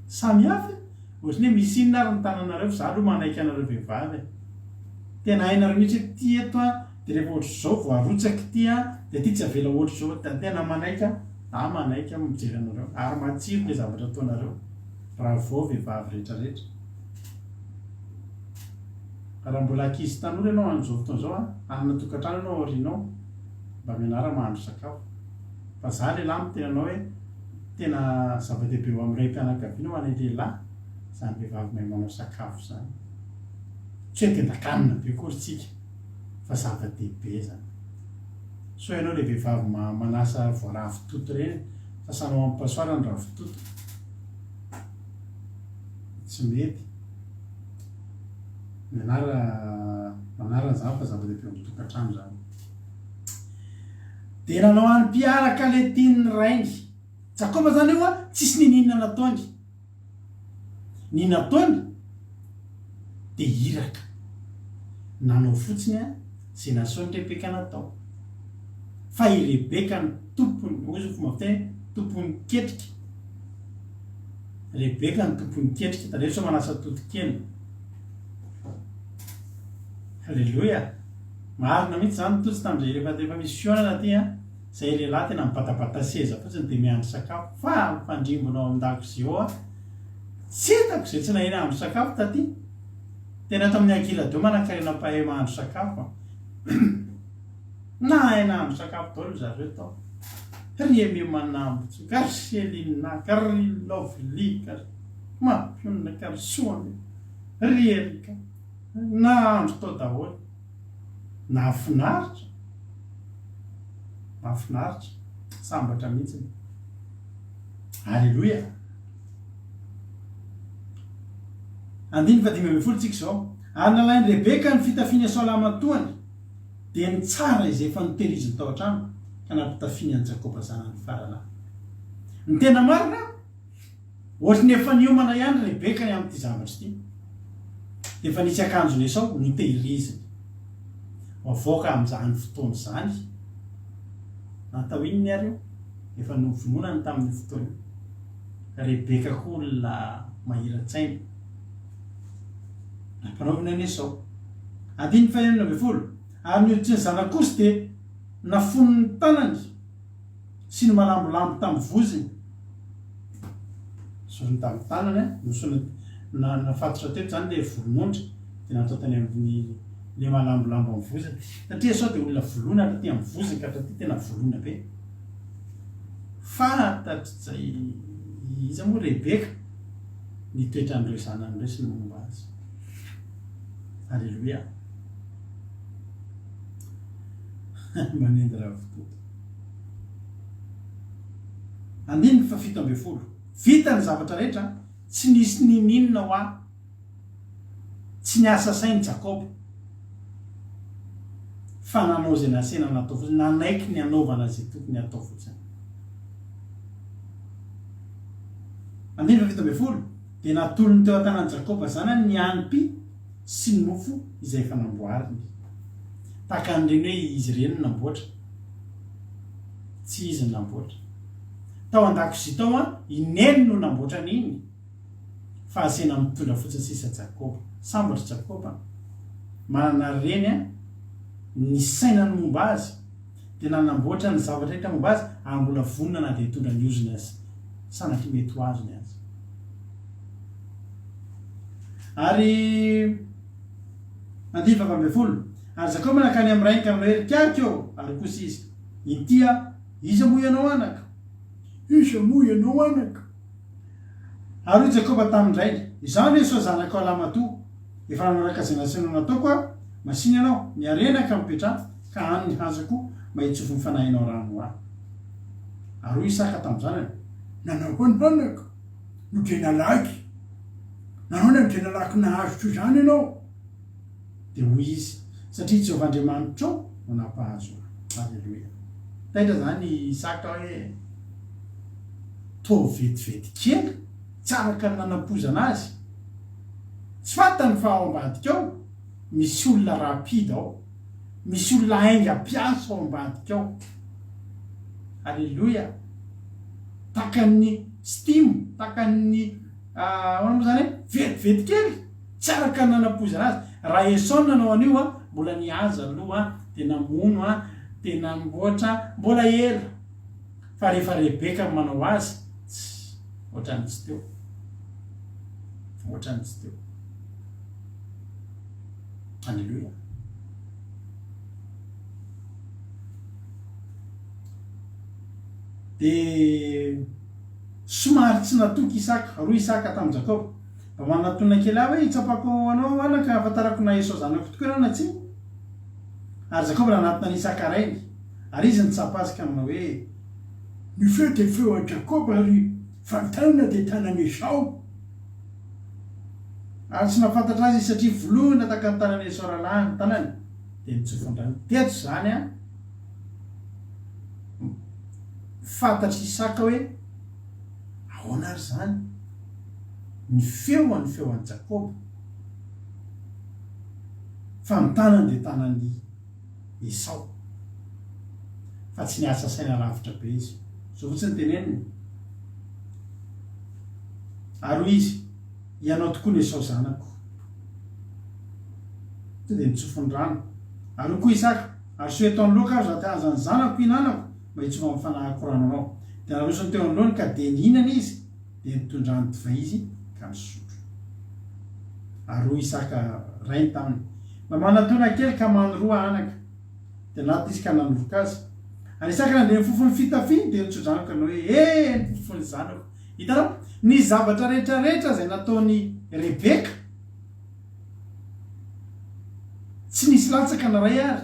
Samy hafa e! Ohatran'ny hoe misy inona ary ny tananareo fa za aloha manaiky anareo vehivavy e! Tena hainareo mihitsy hoe ity eto an, dia rehefa ohatr'izao vao arotsaka ity an, dia ity tsy avela ohatr'izao, dia tena manaiky aho, za manaiky aho mijery anareo, ary matsiro ilay zavatra ataonareo, bravo vehivavy rehetra rehetra. Raha mbola ankizy tanora ianao amin'izao fotoana izao an, hanana tokantrano ianao aoriana ao, mba mianara mahandro sakafo. Fa za lehilahy miteny anao hoe tena zava-dehibe ho amin'ny raim-pianakaviana ho an'ny lehilahy izany vehivavy mahay manao sakafo izany. Tsy hoe tendan-kanina be akory tsika fa zava-dehibe izany. Sao ianao ilay vehivavy manasa voaravitoto ireny, sasanao amin'ny passoire ny ravitoto. Tsy mety. Mianara manara an'izany fa zava-dehibe ao amin'ny tokantrano izany. Dia nanao hanim-piaraka ilay tian'ny rainy. Jakoba izany io tsisy niniana nataony. Ny nataony dia iraka. Nanao fotsiny izay nasain'i Rebeka natao. Fa i Rebeka no tompony, hoy izy ny fomba fiteny, tompon'ny ketrika. Rebeka no tompon'ny ketrika. Tandremo sao manasa totokena. Alléluia. Marina mihitsy izany Tojo tamin'izay rehefa rehefa misy fihaonana aty an, izay lehilahy tena mibatabata seza fotsiny dia miandry sakafo fa mifandrimbona ao an-dakozia ao an, tsy hitako izay tsy nahay nahandro sakafo taty. Tena ato amin'ny Ankilado manankarena mpahay mahandro sakafo an. Nahay nahandro sakafo daholo ry zareo tao. Ry Aimé Manambotsoa ka ry Céline ka ry Lovely ka ry Mampionona ka ry Soa ry Erika. Nahandro tao daholo. Nahafinaritra. Mahafinaritra. Sambatra mihitsy. Aleloia. Andininy faha-15 tsika izao. Ary nalain'i Rebeka ny fitafian'i Esao lahimatoany, dia ny tsara izay efa notehiriziny tao an-trano, ka nampitafiany an'i Jakoba zanany faralahy. Ny tena marina, Ohatry ny efa niomana ihany Rebeka ny amin'ity zavatra ity. Dia efa nisy akanjon'i Esao notehiriziny. Ho avoaka amin'izany fotoana izany. Natao inona ary io? Efa novononany tamin'io fotoana io. Rebeka koa olona mahira-tsaina. Nampanaoviny an'i Esao. Andininy fahenina ambin'ny folo. Ary ny hoditry ny zanak'osy dia nafonin'ny tanany. sy ny malambolambo tamin'ny vozony, zorony tamin'ny tanany an, nosona na nafatotra teto izany ilay volon'ondry dia natao tany amin'ny ilay malambolambo amin'ny vozony, satria sao dia olona voloina hatraty amin'ny vozony ka hatraty tena voloina be. Fantatr'izay iza moa Rebeka ny toetran'ireo zanany ireo sy ny momba azy. Aleloia. Manendy ravitoto. Andininy faha-17. Vita ny zavatra rehetra, tsy nisy ninininona ho ahy. Tsy niasa saina i Jakoba, fa nanao izay nasaina natao fotsiny, nanaiky ny hanaovana izay tokony hatao fotsiny. Andininy faha-17. Dia natolony teo an-tanan'i Jakoba zanany ny hanim-py sy ny mofo izay efa namboariny. Tahaka an'ireny hoe izy ireny no namboatra. Tsy izy no namboatra. Tao an-dakozia tao an, i Neny no namboatra an'iny, fa asaina mitondra fotsiny sisa Jakoba. Sambatra Jakoba, manana reny an, nisaina ny momba azy, dia nanamboatra ny zavatra rehetra momba azy, ary mbola vonona na dia hitondra ny ozona sanatria mety ho azony aza. Ary andininy faha-18, Ary Jakoba nankany amin'ny rainy ka nanao hoe, Ry kiaky ô! Ary kosa izy, Inty aho, iza moa ianao anaka? Iza moa ianao anaka? Ary hoy Jakoba tamin-drainy, Izaho no Esao zanakao lahimatoa, efa nanaraka izay nasainao nataoko aho, masìna ianao, miarena ka mipetraha, ka hano ny hazako mba hitsofin'ny fanahinao rano ho ahy. Ary hoy Isaka tamin-janany, Nanao ahoana anaka? No dia nalaky. Nahoana no dia nalaky nahazo toy izany ianao? Dia hoy izy, Satria i Jehovah Andriamanitrao no nampahazo ahy. Aleloia. Taitra izany i Isaka hoe toa vetivety kely, tsy araka ny nanampoizana azy. Tsy fantany fa ao ambadika ao misy olona rapide ao. Misy olona haingam-piasa ao ambadika ao. Aleloia. Takan'ny steam, takan'ny ahoana moa izany e? Vetivety kely, tsy araka ny nanampoizana azy. Raha Esao no nanao an'io an, mbola nihaza aloha an, dia namono an, dia namboatra, mbola ela. Fa rehefa Rebeka no manao azy, tsy, ohatran'ny tsy teo. Ohatran'ny tsy teo. Aleloia. Dia somary tsy natoky Isaka. Ary hoy Isaka tamin'i Jakoba, Mba manatona kely ahy hoe hitsapako anao aho anaka, hahafantarako na Esao zanako tokoa ianao na tsia. Ary Jakoba nanatona an'i Isaka rainy, ary izy nitsapa azy ka nanao hoe, Ny feo dia feo an'i Jakoba, ary fa ny tanana dia tanan'i Esao. Ary tsy nahafantatra azy izy satria volohina tahaka ny tanan'i Esao rahalahiny ny tanany, dia nitsofin-drano. Teto izany an! Fantatr'i Isaka hoe ahoana ary izany ny feo an'ny feo an'i Jakoba, fa ny tanany dia tanan'i Esao. Fa tsy niasa saina lavitra be izy. Izao fotsiny no teneniny. Ary hoy izy, Ianao tokoa no Esao zanako. Tonga dia nitsofiny rano. Ary hoy koa Isaka, Arosoy eto anoloako ary izato haza ny zanako hihinanako, mba hitsovan'ny fanahiko rano anao. Dia narosony teo anoloany ka dia nihinana izy, dia nitondrany divay izy ka nisotro. Ary hoy Isaka rainy taminy, Mba manatòna kely ka manoroa anaka. Dia nanatona izy ka nanoroka azy. Ary Isaka nandre ny fofon'ny fitafiany, dia nitso-drano ka nanao hoe, He, ny fofon'ny zanako! Hitanao? Ny zavatra rehetra rehetra izay nataon'i Rebeka, tsy nisy latsaka na iray ary,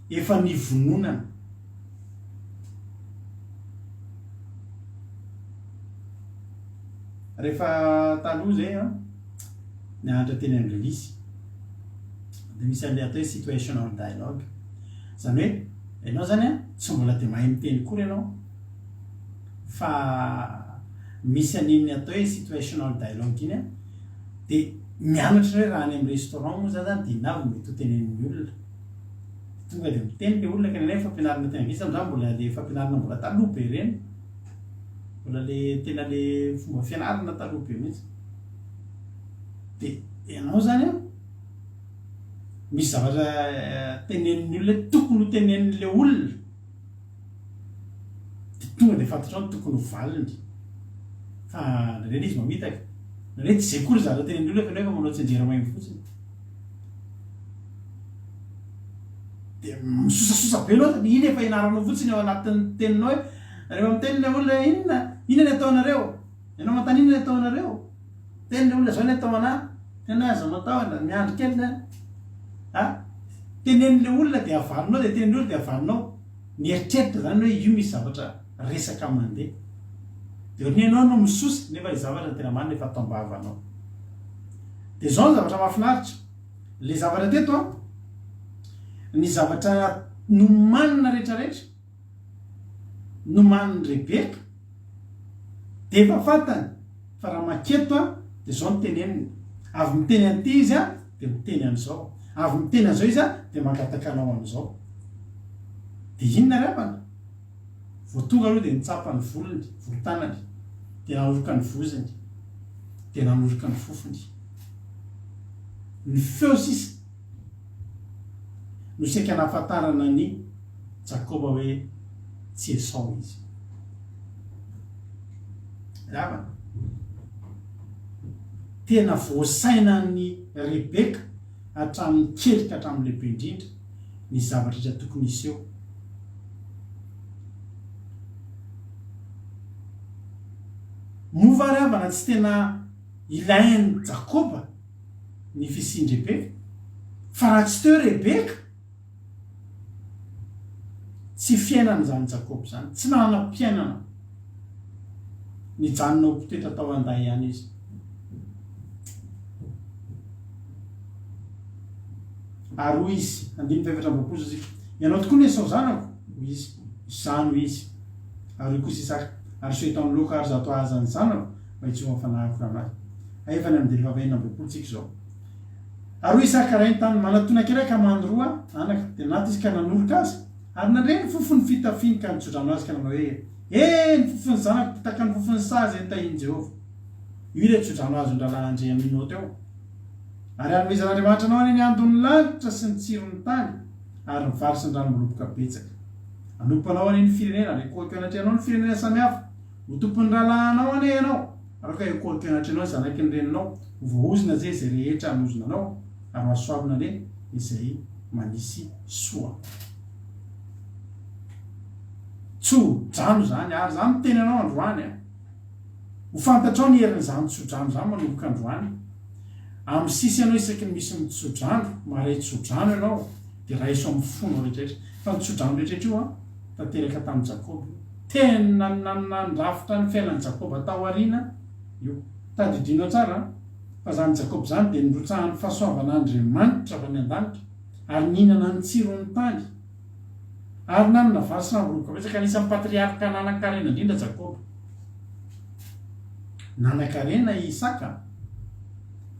efa nivononana. Rehefa taloha izay an, nianatra teny anglisy, dia misy an'ilay atao hoe situational dialogue. Izany hoe ianao izany an, tsy mbola dia mahay miteny akory ianao, fa misy an'iny atao hoe situational dialogue iny an, dia mianatra hoe raha any amin'ny restaurant moa za zany dia inona avy no mety ho tenenin'ny olona. Tonga dia miteny ilay olona ka ny anay fampianarana teny anglisy tamin'izany mbola ilay fampianarana mbola taloha be ireny. Mbola le tena le fomba fianarana taloha be mihitsy. Dia ianao zany an, misy zavatra tenenin'ny olona hoe tokony ho tenenin'ilay olona, dia tonga dia fantatrao ny tokony ho valiny. Fa indraindray ilay izy mamitaka. Indraindray tsy izay akory ny zavatra tenenin'ny olona fa ianao efa manao tsianjery maimbo fotsiny. Dia misosasosa be loatra, iny efa ianaranao fotsiny ao anatin'ny teninao hoe rehefa miteny ilay olona hoe inona, inona ny ataonareo? Ianao manontany inona ny ataonareo? Miteny ilay olona izao ny atao anah, tena aza matahotra, miandry kely zany. A! Tenenin'ilay olona dia avalinao, dia tenenin'ilay olona dia avalinao. Mieritreritra izany hoe io misy zavatra resaka mandeha. Dia ohatran'ny ianao no misosa nefa ilay zavatra tena marina efa ato am-bavanao. Dia izao ny zavatra mahafinaritra. Ilay zavatra teto an, ny zavatra nomanina rehetrarehetra, nomanin'i Rebeka, dia efa fantany fa raha maketo an, dia izao no teneniny. Avy miteny an'ity izy an, dia miteny an'izao. Avy miteny an'izao izy an, dia mangataka anao an'izao. Dia inona ry havana? Vao tonga aloha dia nitsapa ny volony, volon-tanany, dia nanoroka ny vozony, dia nanoroka ny fofony. Ny feo sisa no saika nahafantarana an'i Jakoba hoe tsy Esao izy. Ry havana, tena voasainan'i Rebeka hatramin'ny kely ka hatramin'ny lehibe indrindra ny zavatra rehetra tokony hiseho. Moa va ry havana tsy tena ilain'i Jakoba ny fisian-dRebeka? Fa raha tsy teo Rebeka, tsy fiainana izany Jakoba izany, tsy nanam-piainana. Nijanona ho mpitoetra tao an-day ihany izy. Ary hoy izy, andininy faha-24 isika, Ianao tokoa no Esao zanako? Hoy izy, Izaho no izy. Ary hoy kosa Isaka, Arosoy eto anoloako ary izato hahaza ny zanako, mba hitsofan'ny fanahiko rahalahy. Hay efa any amin'ny andininy faha-26 tsika izao. Ary hoy Isaka rainy taminy, Manatòna kely aho ka manoroa anaka. Dia naty izy ka nanoroka azy, ary nandre ny fofon'ny fitafiany ka nitsodrano azy ka nanao hoe, He, ny fofon'ny zanako dia tahaka ny fofon'ny saha izay notahian'i Jehovah. Io ilay tsodrano azon-drahalahy Andriamino teo. Ary hanomezan'Andriamanitra anao anie ny andon'ny lanitra sy ny tsiron'ny tany, ary ny vary sy ny ranom-boloboka betsaka. Hanompo anao anie ny firenena, ary hikohaka eo anatrehanao ny firenena samihafa. Ho tompon'ny rahalahinao anie ianao, ary aoka hikohaka eo anatrehanao ny zanaky ny reninao. Ho voaozona anie izay rehetra hanozona anao, ary ho hasoavina anie izay manisy soa. Tso-drano izany, ary izaho miteny anao androany, ho fantatrao ny herin'izany tso-drano izany manomboka androany. Amin'ny sisa ianao isaky ny misy mitso-drano, maharay tso-drano ianao, dia raiso amin'ny fonao rehetrarehetra. Fa ny tso-drano rehetrarehetra io an, tanteraka tamin'i Jakoba io. Tena nandrafitra ny fiainan'i Jakoba tao aoriana io. Tadidinao tsara an, fa izany Jakoba izany dia nirotsahan'ny fahasoavan'Andriamanitra avy any an-danitra, ary nihinana ny tsiron'ny tany. Ary nanana vary sy ramboloboka betsaka, anisan'ny patriarka nanan-karena indrindra Jakoba. Nanan-karena i Isaka,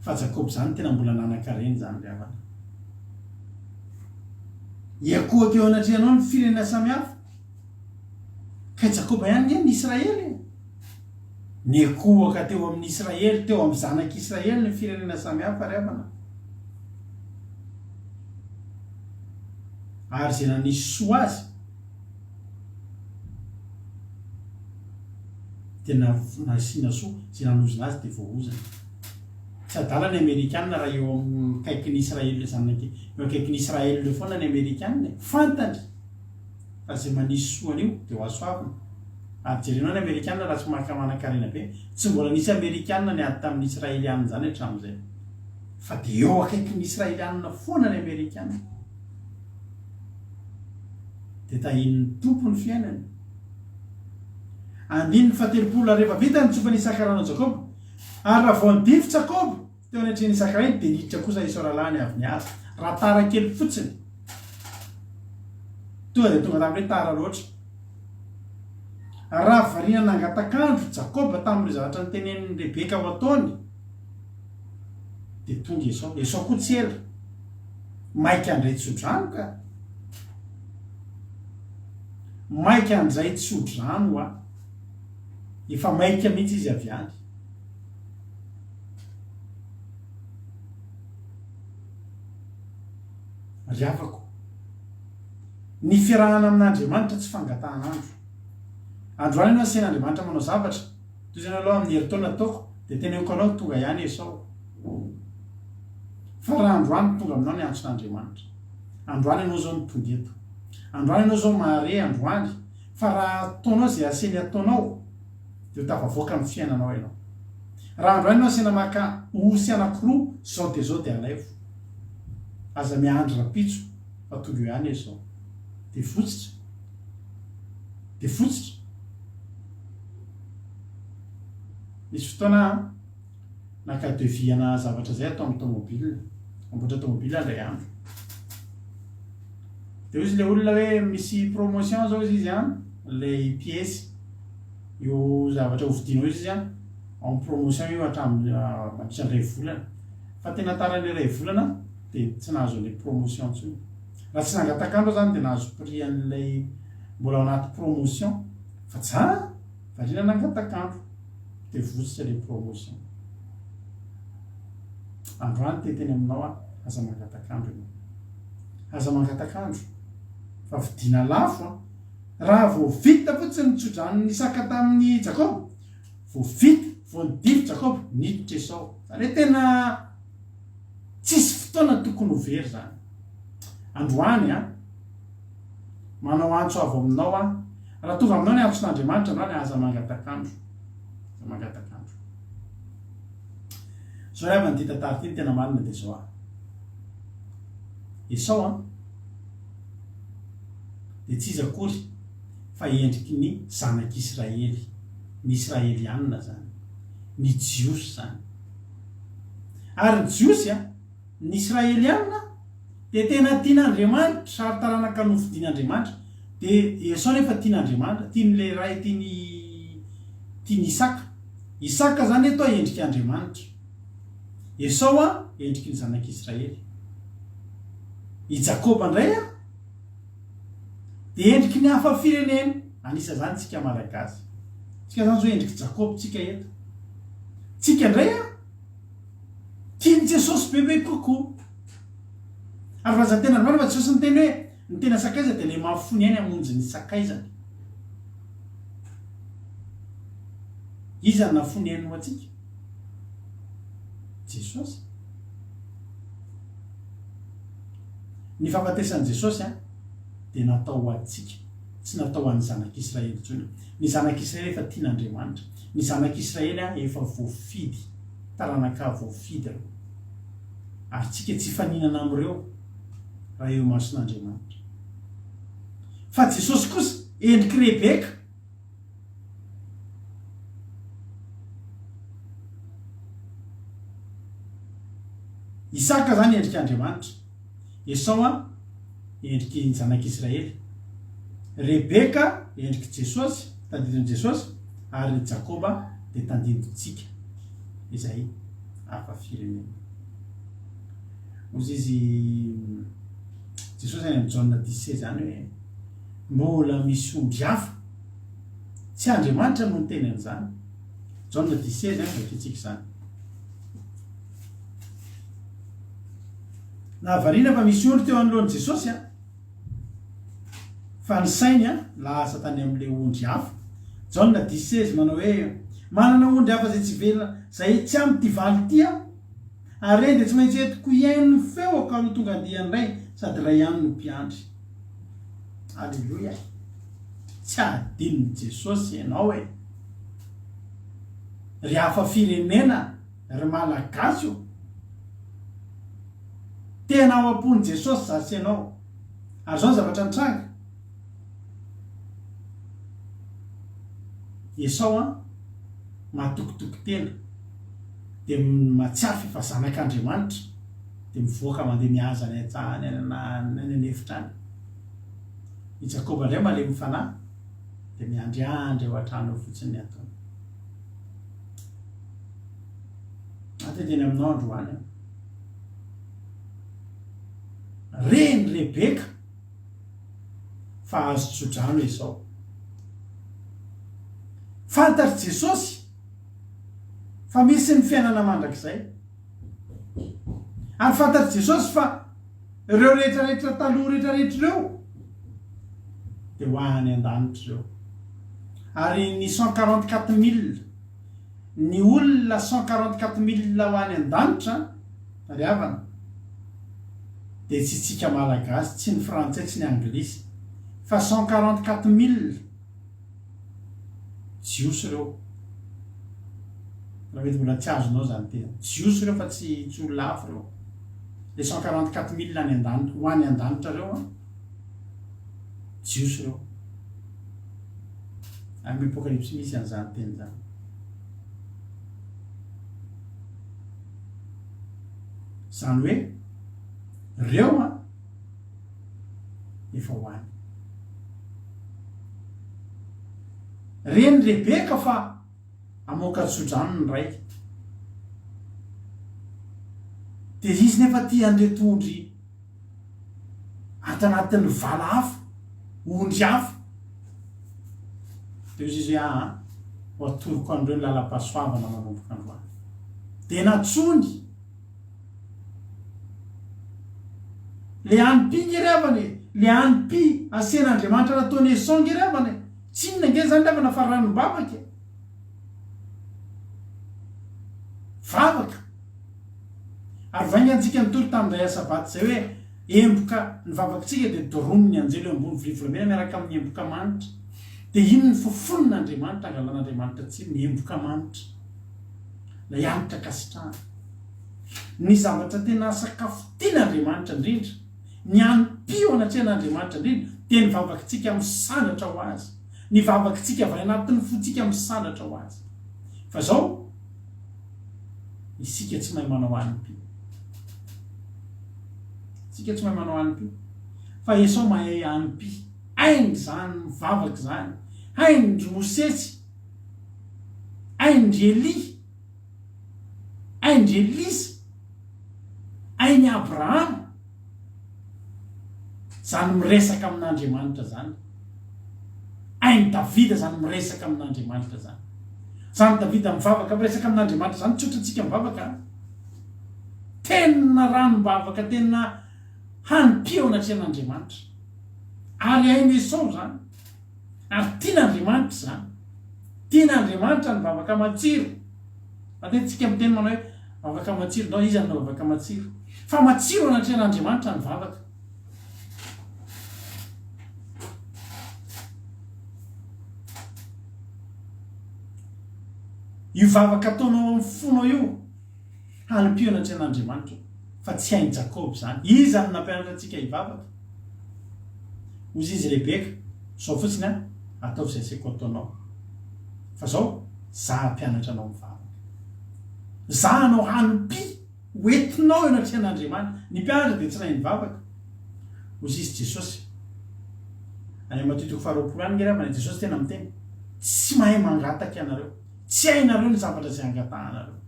fa Jakoba izany tena mbola nanan-karena izany ry havana. Hiakohaka eo anatrehanao ny firenena samihafa. Ka i Jakoba ihany nge ny Israely e. Niakohaka teo amin'ny Israely, teo amin'ny zanak'Israely ny firenena samihafa ry havana. Ary izay nanisy soa azy dia nasiana soa, izay nanozona azy dia voaozona. Tsy adala ny Amerikana raha eo akaikin'i Israel zanak'i, eo akaikin'i Israel eo foana ny Amerikana e. Fantany fa izay manisy soa an'io dia ho hasoavina. Ary jerenao ny Amerikana raha tsy maka manankarena be, tsy mbola nisy Amerikana niady tamin'ny Israeliana izany hatramin'izay. Fa dia eo akaikin'ny Israeliana foana ny Amerikana. Dia tahian'ny Tompo ny fiainany. Andininy fahatelopolo Ary rehefa vita ny tsofan'i Isaka ranao Jakoba, ary raha vao nidify Jakoba teo anatrehan'i Isaka rainy, dia niditra kosa Esao rahalahiny avy nihaza. Raha tara kely fotsiny, tonga dia tonga tamin'ny hoe tara loatra. Raha variana nangatak'andro Jakoba tamin'ireo zavatra notenenin'i Rebeka ho ataony, dia tonga Esao. Esao koa tsy ela. Maika handray tsodrano ka. Maika handray tsodrano hoa. Efa maika mihitsy izy avy any. Ry havako, ny fiarahana amin'Andriamanitra tsy fangatahana andro. Androany ianao asain'Andriamanitra manao zavatra, toy izany aloha amin'ny herintaona ataoko, dia teneniko anao tonga ihany Esao. Fa raha androany tonga aminao ny antson'Andriamanitra. Androany ianao izao no tonga eto. Androany ianao izao mahare androany fa raha ataonao izay asainy ataonao dia ho tafavoaka amin'ny fiainanao ianao. Raha androany ianao asaina maka osy anankiroa izao dia izao dia alaivo. Aza miandry rapitso fa tonga eo ihany izy izao. Dia fotsitra. Dia fotsitra. Nisy fotoana aho naka devis ana zavatra zay atao amin'ny tomobile, mamboatra tomobile aho indray andro. Dia hoy izy ilay olona hoe misy promotion zao izy an, ilay pièce, io zavatra hovidianao io izy an, en promotion io hatramin'ny mandritra ny iray volana. Fa tena tara an'ilay iray volana dia tsy nahazo an'ilay promotion intsony. Raha tsy nangataka andro aho zany dia nahazo prix an'ilay mbola ao anaty promotion. Fa za variana nangataka andro. Dia votsotra ilay promotion. Androany te hiteny aminao aho, aza mangatak'andro ianao. Aza mangatak'andro fa vidiana lafo an. Raha vao vita fotsiny ny tsodranon'i Isaka tamin'i Jakoba, vao vita, vao nidify Jakoba, niditra Esao. Izany hoe tena tsisy fotoana tokony ho very izany. Androany an, manao antso avo aminao aho, raha tonga aminao ny antson'Andriamanitra androany, aza mangatak'andro. Aza mangatak'andro. Zao ry havana ity tantara ity ny tena marina dia zao an. Esao an, dia tsy iza akory fa endriky ny zanak'Israely, ny Israelianina zany, ny Jiosy zany. Ary ny Jiosy an, ny Israelianina dia tena tian'Andriamanitra ary taranaka nofidin'Andriamanitra. Dia Esao nefa tian'Andriamanitra, tian'ilay ray, tian'i tian'i Isaka. Isaka izany eto endrik'Andriamanitra. Esao endriky ny zanak'Israely. I Jakoba indray dia endriky ny hafa firenena, anisan'izany tsika Malagasy. Tsika izany izao endrik'i Jakoba tsika eto. Tsika indray tian'i Jesosy bebe kokoa. Ary voalazan'ny tenin'Andriamanitra fa Jesosy niteny hoe Ny tena sakaiza dia ilay mahafoy ny ainy hamonjy ny sakaizany. Iza no nahafoy ny ainy ho antsika? Jesosy. Ny fahafatesan'i Jesosy dia natao ho antsika, tsy natao ho an'ny zanak'Israely intsony. Ny zanak'Israely efa tian'Andriamanitra. Ny zanak'Israely efa voafidy, taranaka voafidy ireo. Ary tsika tsy hifaninana amin'ireo. raha eo imason'Andriamanitra. Fa Jesosy kosa, endrik'i Rebeka. Isaka izany endrik'Andriamanitra. Esao an, endriky ny zanak'Israely. Rebeka endrik'i Jesosy, tandindon'i Jesosy, ary Jakoba dia tandindontsika izay hafa firenena. Hozy izy Jesosy any amin'ny Jaona dix seize any hoe mbola misy omby hafa. Tsy Andriamanitra no niteny an'izany. Jaona dix seize an, vakintsika izany. Nahavariana fa misy ondry teo anoloan'i Jesosy an. Fa ny sainy an, lasa tany amin'ilay ondry hafa. Jaona dix 16 manao hoe, Manana ondry hafa izay tsy velona, izay tsy amin'ity valy ity aho. Ary ireny dia tsy maintsy entiko hihaino ny feoko ary ho tonga andiany iray, sady iray ihany no mpiandry. Aleloia! Tsy hadinon'i Jesosy ianao e! Ry hafa firenena, ry Malagasy ô! Tena ao am-pon'i Jesosy za sy ianao. Ary izao ny zavatra nitranga. Esao an, matokitoky tena, dia mahatsiaro fa efa zanak'Andriamanitra, dia mivoaka mandeha mihaza any an-tsaha any, any an'efitra any. I Jakoba indray malemy fanahy, dia miandriandry ao an-trano ao fotsiny ny ataony. Ato hiteny aminao androany aho. Reny Rebeka fa azo tsodrano Esao. Fantatr'i Jesosy fa misy ny fiainana mandrakizay. Ary fantatr'i Jesosy fa ireo rehetra rehetra taloha rehetra rehetra ireo dia ho any an-danitra ireo. Ary ny 144 000, ny olona 144 000 ho any an-danitra, ry havana, dia tsy tsika malagasy, tsy ny frantsay, tsy ny anglisy, fa 144 000 jiosy ireo. Raha mety mbola tsy azonao izany teny. Jiosy ireo fa tsy tsy olona hafa ireo. Les 144 000 any an-danitra, ho any an-danitra ireo an, jiosy ireo. Amin'ny Apokalypsy misy an'izany teny izany. Izany hoe reo an efa ho any. Reny Rebeka fa hamoaka tsodrano ny rainy. Dia izy nefa tia an'ireto ondry ato anatin'ny vala hafa, ondry hafa. Dia hoy izy hoe aa, ho atoroko an'ireo ny lalam-pahasoavana manomboka androany. Dia nantsoiny. Le hanim-py nge ry havana e! Le hanim-py asen'Andriamanitra nataon'i Esao nge ry havana e! Tsy inona nge zany ry havana fa ranom-bavaka e! Vavaka! Ary vaingantsika nitory tamin'indray asabaty izay hoe emboka ny vavakitsika dia doronin'ny anjely eo ambony vilia volamena miaraka amin'ny emboka manitra. Dia iny ny fofonin'Andriamanitra angalan'Andriamanitra tsiro ny emboka manitra. Ilay hanitra ankasitrahana. Ny zavatra tena sakafo tian'Andriamanitra indrindra, ny hanim-py eo anatrehan'Andriamanitra indrindra dia ny vavakitsika misandratra ho Azy, ny vavakitsika avy any anatin'ny fontsika misandratra ho Azy. Fa izao, isika tsy mahay manao hanim-py. Isika tsy mahay manao hanim-py. Fa Esao mahay hanim-py. Hainy izany mivavaka izany. Hain-dry Mosesy, hain-dry Elia. Hain-dry Elisa, hain'i Abrahama izany miresaka amin'Andriamanitra izany. Hain'i Davida izany miresaka amin'Andriamanitra izany. Izany Davida mivavaka miresaka amin'Andriamanitra izany, tsy ohatrantsika mivavaka an. Tena ranom-bavaka, tena hanim-py eo anatrehan'Andriamanitra. Ary hain'i Esao izany. Ary tian'Andriamanitra izany. Tian'Andriamanitra ny vavaka matsiro. Matetika tsika miteny manao hoe vavaka matsiro, non iza no vavaka matsiro? Fa matsiro anatrehan'Andriamanitra ny vavaka. Io vavaka ataonao amin'ny fonao io, hanim-pio anatrehan'Andriamanitra io. Fa tsy hain'i Jakoba izany. Iza no nampianatra antsika hivavaka? Hozy izy Rebeka, zao fotsiny an, ataovy izay asaiko ataonao. Fa zao, za hampianatra anao mivavaka. Za hanao hanim-py ho entinao eo anatrehan'Andriamanitra. Ny mpianatra dia tsy nahay nivavaka. Hozy izy Jesosy. Any amin'ny Matio toko faharoapolo any nge ry havana, Jesosy tena miteny, tsy mahay mangataka ianareo. Tsy hainareo ny zavatra izay angatahanareo.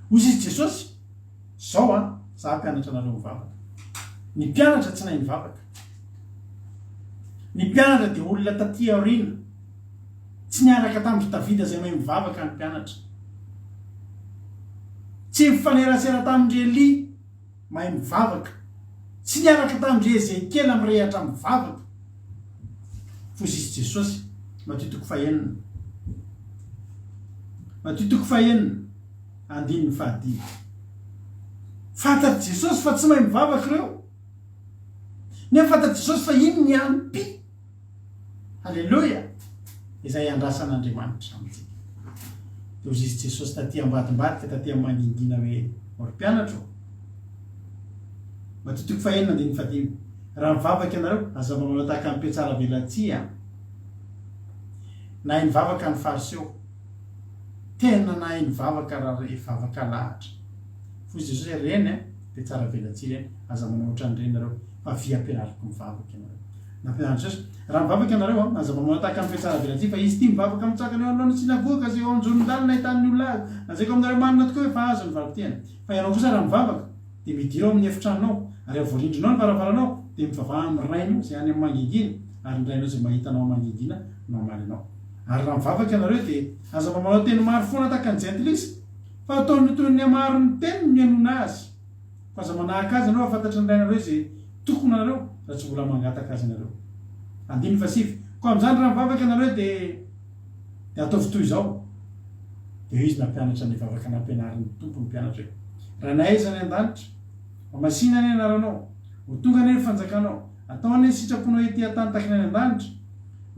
Hozy izy Jesosy, Zao an, za hampianatra anareo mivavaka. Ny mpianatra tsy nahay nivavaka. Ny mpianatra dia olona taty aoriana. Tsy niaraka tamin-dry Davida izay mahay mivavaka ny mpianatra. Tsy nifanerasera tamin-dry Elia mahay mivavaka. Tsy niaraka tamin-dry Ezekiela mirehatra mivavaka. Fozisy Jesosy, Matio toko fahenina. Matio toko fahenina, andininy fahadimy. Fantatr'i Jesosy fa tsy mahay mivavaka ireo. Nefa fantatr'i Jesosy fa iny ny ampy. Aleloia! Izay andrasan'Andriamanitra amintsika. Dia hoy izy Jesosy taty ambadimbadika, taty amin'ny mangingina hoe, Ry mpianatro, Matio toko fahenina andininy fahadimy, Raha mivavaka ianareo, aza mba manao tahaka ny mpiatsara velatsihy an! Nahay nivavaka ny Fariseo. Tena nahay nivavaka raha vavaka lahatra. Hoy Jesosy hoe, Reny an, mpiatsara velatsihy ireny, aza manao ohatran'ireny nareo, fa avia ampianariko mivavaka ianareo. Nampianarin'i Jesosy, Raha mivavaka ianareo an, aza mba manao tahaka ny mpiatsara velatsihy, fa izy tia mivavaka mitsangana eo anoloan'ny synagoga sy eo anjoron-dalana ahitan'ny olona azy. Lazaiko aminareo marina tokoa hoe efa azo ny valim-pitehany. Fa ianao kosa raha mivavaka, dia midira ao amin'ny efitranonao, ary raha voarindrinao ny varavaranao, dia mivavaha amin'ny Rainao izay any amin'ny mangingina, ary ny Rainao izay mahita anao amin'ny mangingina no hamaly anao. Ary raha mivavaka ianareo, dia aza mba manao teny maro foana tahaka ny jentilisa, fa ataony ho toy ny hamaron'ny teny no mihainoana azy. Fa aza manahaka azy ianareo, fa fantatry ny Rainareo izay tokony ho anareo, raha tsy mbola mangataka Azy ianareo. Andininy fahasivy. Koa amin'izany raha mivavaka ianareo, dia dia ataovy toy izao. Dia hoy izy nampianatra ny vavaka nampianarin'ny Tompo ny mpianatra hoe, Rainay izay any an-danitra, hohamasina anie ny anaranao, ho tonga anie ny fanjakanao, atao anie ny sitraponao ety an-tany tahaka ny any an-danitra.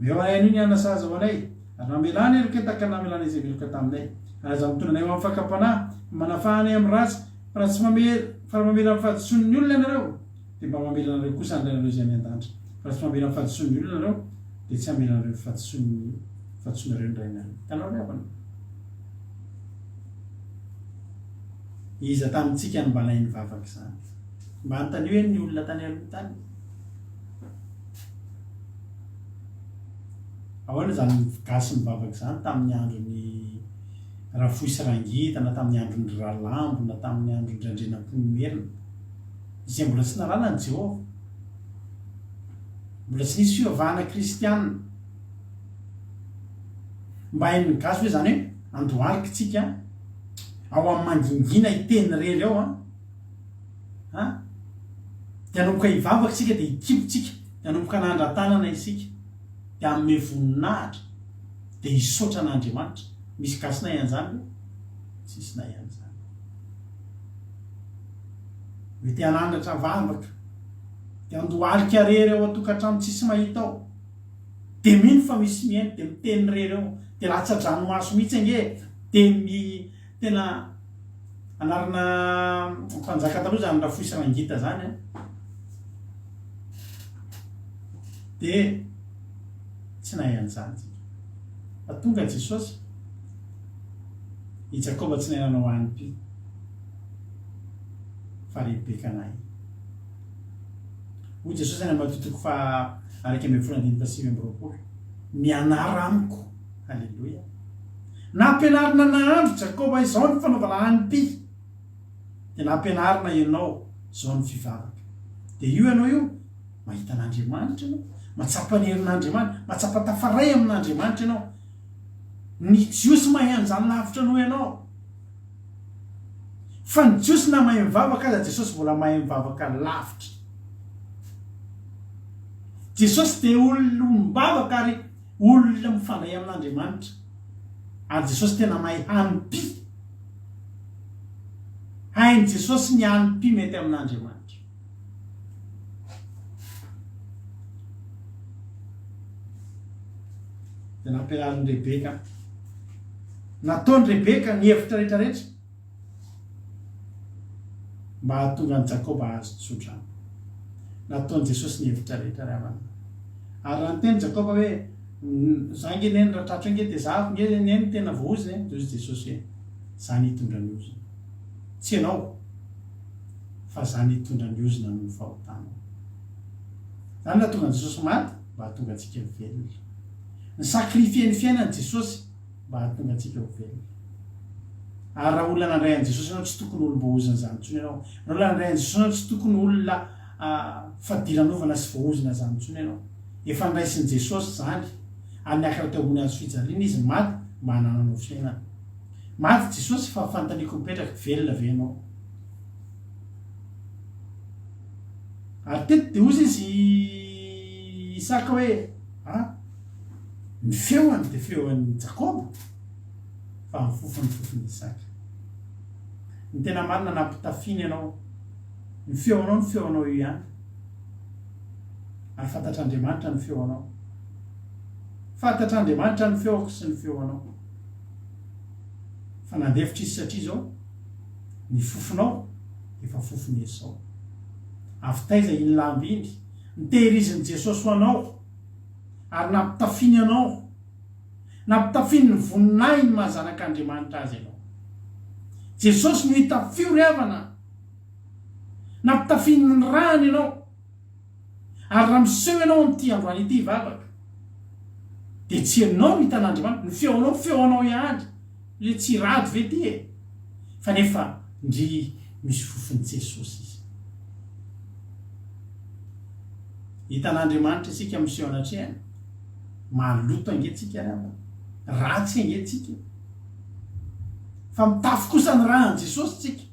Omeo anay anio ny hanina sahaza ho anay, ary mamelà ny heloka tahaka ny namelanay izay meloka taminay. Ary aza mitondra anay ho amin'ny fakam-panahy, fa manafaha anay amin'ny ratsy, fa raha tsy mamela, fa raha mamela ny fahadisoan'ny olona ianareo, dia mba mamela anareo kosa ny Rainareo izay any an-danitra. Fa raha tsy mamela ny fahadisoan'ny olona ianareo, dia tsy hamela anareo ny fahadisoan'ny fahadisoanareo ny Rainareo. Hitanao ry havana? Iza tamintsika no mba nahay nivavaka izany? Mba anontanio eny ny olona tany aloha tany. Ahoana izany gasy mivavaka izany tamin'ny andron'i Rafohy sy Rangita na tamin'ny andron'i Ralambo na tamin'ny andron-dry Andrianampoinimerina izay mbola tsy nahalala an'i Jehovah. Mbola tsy nisy fivavahana kristiana. Mba hain'ny gasy ve izany hoe andohalika tsika ao amin'ny mangingina hiteny irery ao an? An? Dia hanomboka hivavaka isika dia hikimpy tsika, dia hanomboka hanandra-tanana isika, dia hanome voninahitra, dia hisaotra an'Andriamanitra. Misy gasy nahay an'izany ve? Tsisy nahay an'izany. Mety hanandratra vavaka, dia handohalika irery ao an-tokantrano tsisy mahita ao. Dia mino fa misy mihaino, dia miteny irery ao, dia latsa-dranomaso mihitsy ange e, dia mi tena anarana mpanjaka taloha zany Rafohy sy Rangita zany an, dia tsy nahay an'izany tsika. Fa tonga Jesosy, i Jakoba tsy nahay nanao an'ity, fa Rebeka nahay. Hoy Jesosy any Matio toko faha 11 andininy faha 29, Mianara amiko. Aleloia. Nampianarina nahandro Jakoba izao ny fanaovana hanim-py. Dia nampianarina ianao izao ny fivavaka. Dia io ianao io, mahita an'Andriamanitra ianao, mahatsapa ny herin'Andriamanitra, mahatsapa tafaray amin'Andriamanitra ianao. Ny Jiosy mahay an'izany lavitra noho ianao. Fa ny Jiosy na mahay mivavaka aza Jesosy mbola mahay mivavaka lavitra. Jesosy dia olom-bavaka ary olona mifandray amin'Andriamanitra. Ary Jesosy tena mahay hanim-py. Hain'i Jesosy ny hanim-py mety amin'Andriamanitra. Dia nampianarin'i Rebeka. Nataon'i Rebeka ny hevitra rehetra rehetra mba hahatonga an'i Jakoba hahazo tsodrano. Nataon'i Jesosy ny hevitra rehetra ry havana. Ary raha niteny Jakoba hoe, Za nge neny raha tratro nge dia za nge neny tena voaozona e, dia hoy Jesosy hoe, Za nitondra ny ozona. Tsy ianao, fa za nitondra ny ozona noho ny fahotanao. Izany nahatonga an'i Jesosy maty mba hahatonga antsika ho velona. Ni-sacrifier ny fiainany Jesosy mba hahatonga antsika ho velona. Ary raha olona nandray an'i Jesosy ianao tsy tokony olom-boaozona izany intsony ianao. Raha olona nandray an'i Jesosy ianao tsy tokony olona fadiranovana sy voaozona izany intsony ianao. Efa nraisin'i Jesosy izany ary niakatra teo ambony hazo fijaliana Izy maty mba hanananao fiainana. Maty Jesosy fa fanontaniako mipetraka, velona ve ianao? Ary teto dia hozy izy Isaka hoe, a. Ny feony dia feon'i Jakoba, fa ny fofony fofon'i Isaka. Ny tena marina nampitafiany ianao. Ny feonao ny feonao io ihany. Ary fantatr'Andriamanitra ny feonao. Fantatr'Andriamanitra ny feoko sy ny feonao. Fa nandefitra izy satria izao, ny fofonao efa fofon'i Esao. Avy taiza iny lamba iny? Notehirizin'i Jesosy ho anao ary nampitafiany anao. Nampitafiany ny voninahiny maha zanak'Andriamanitra azy ianao. Jesosy no itafio ry havana. Nampitafiany ny rany ianao. Ary raha miseho ianao amin'ity androany ity hivavaka, dia tsy ianao no hitan'Andriamanitra, ny feonao feonao ihany, hoe tsy rado ve ity e? Fa nefa ndry misy fofon'i Jesosy izy. Hitan'Andriamanitra isika miseho anatrehany, maloto ange tsika ry havana, ratsy ange tsika, fa mitafy kosa ny ràn'i Jesosy tsika.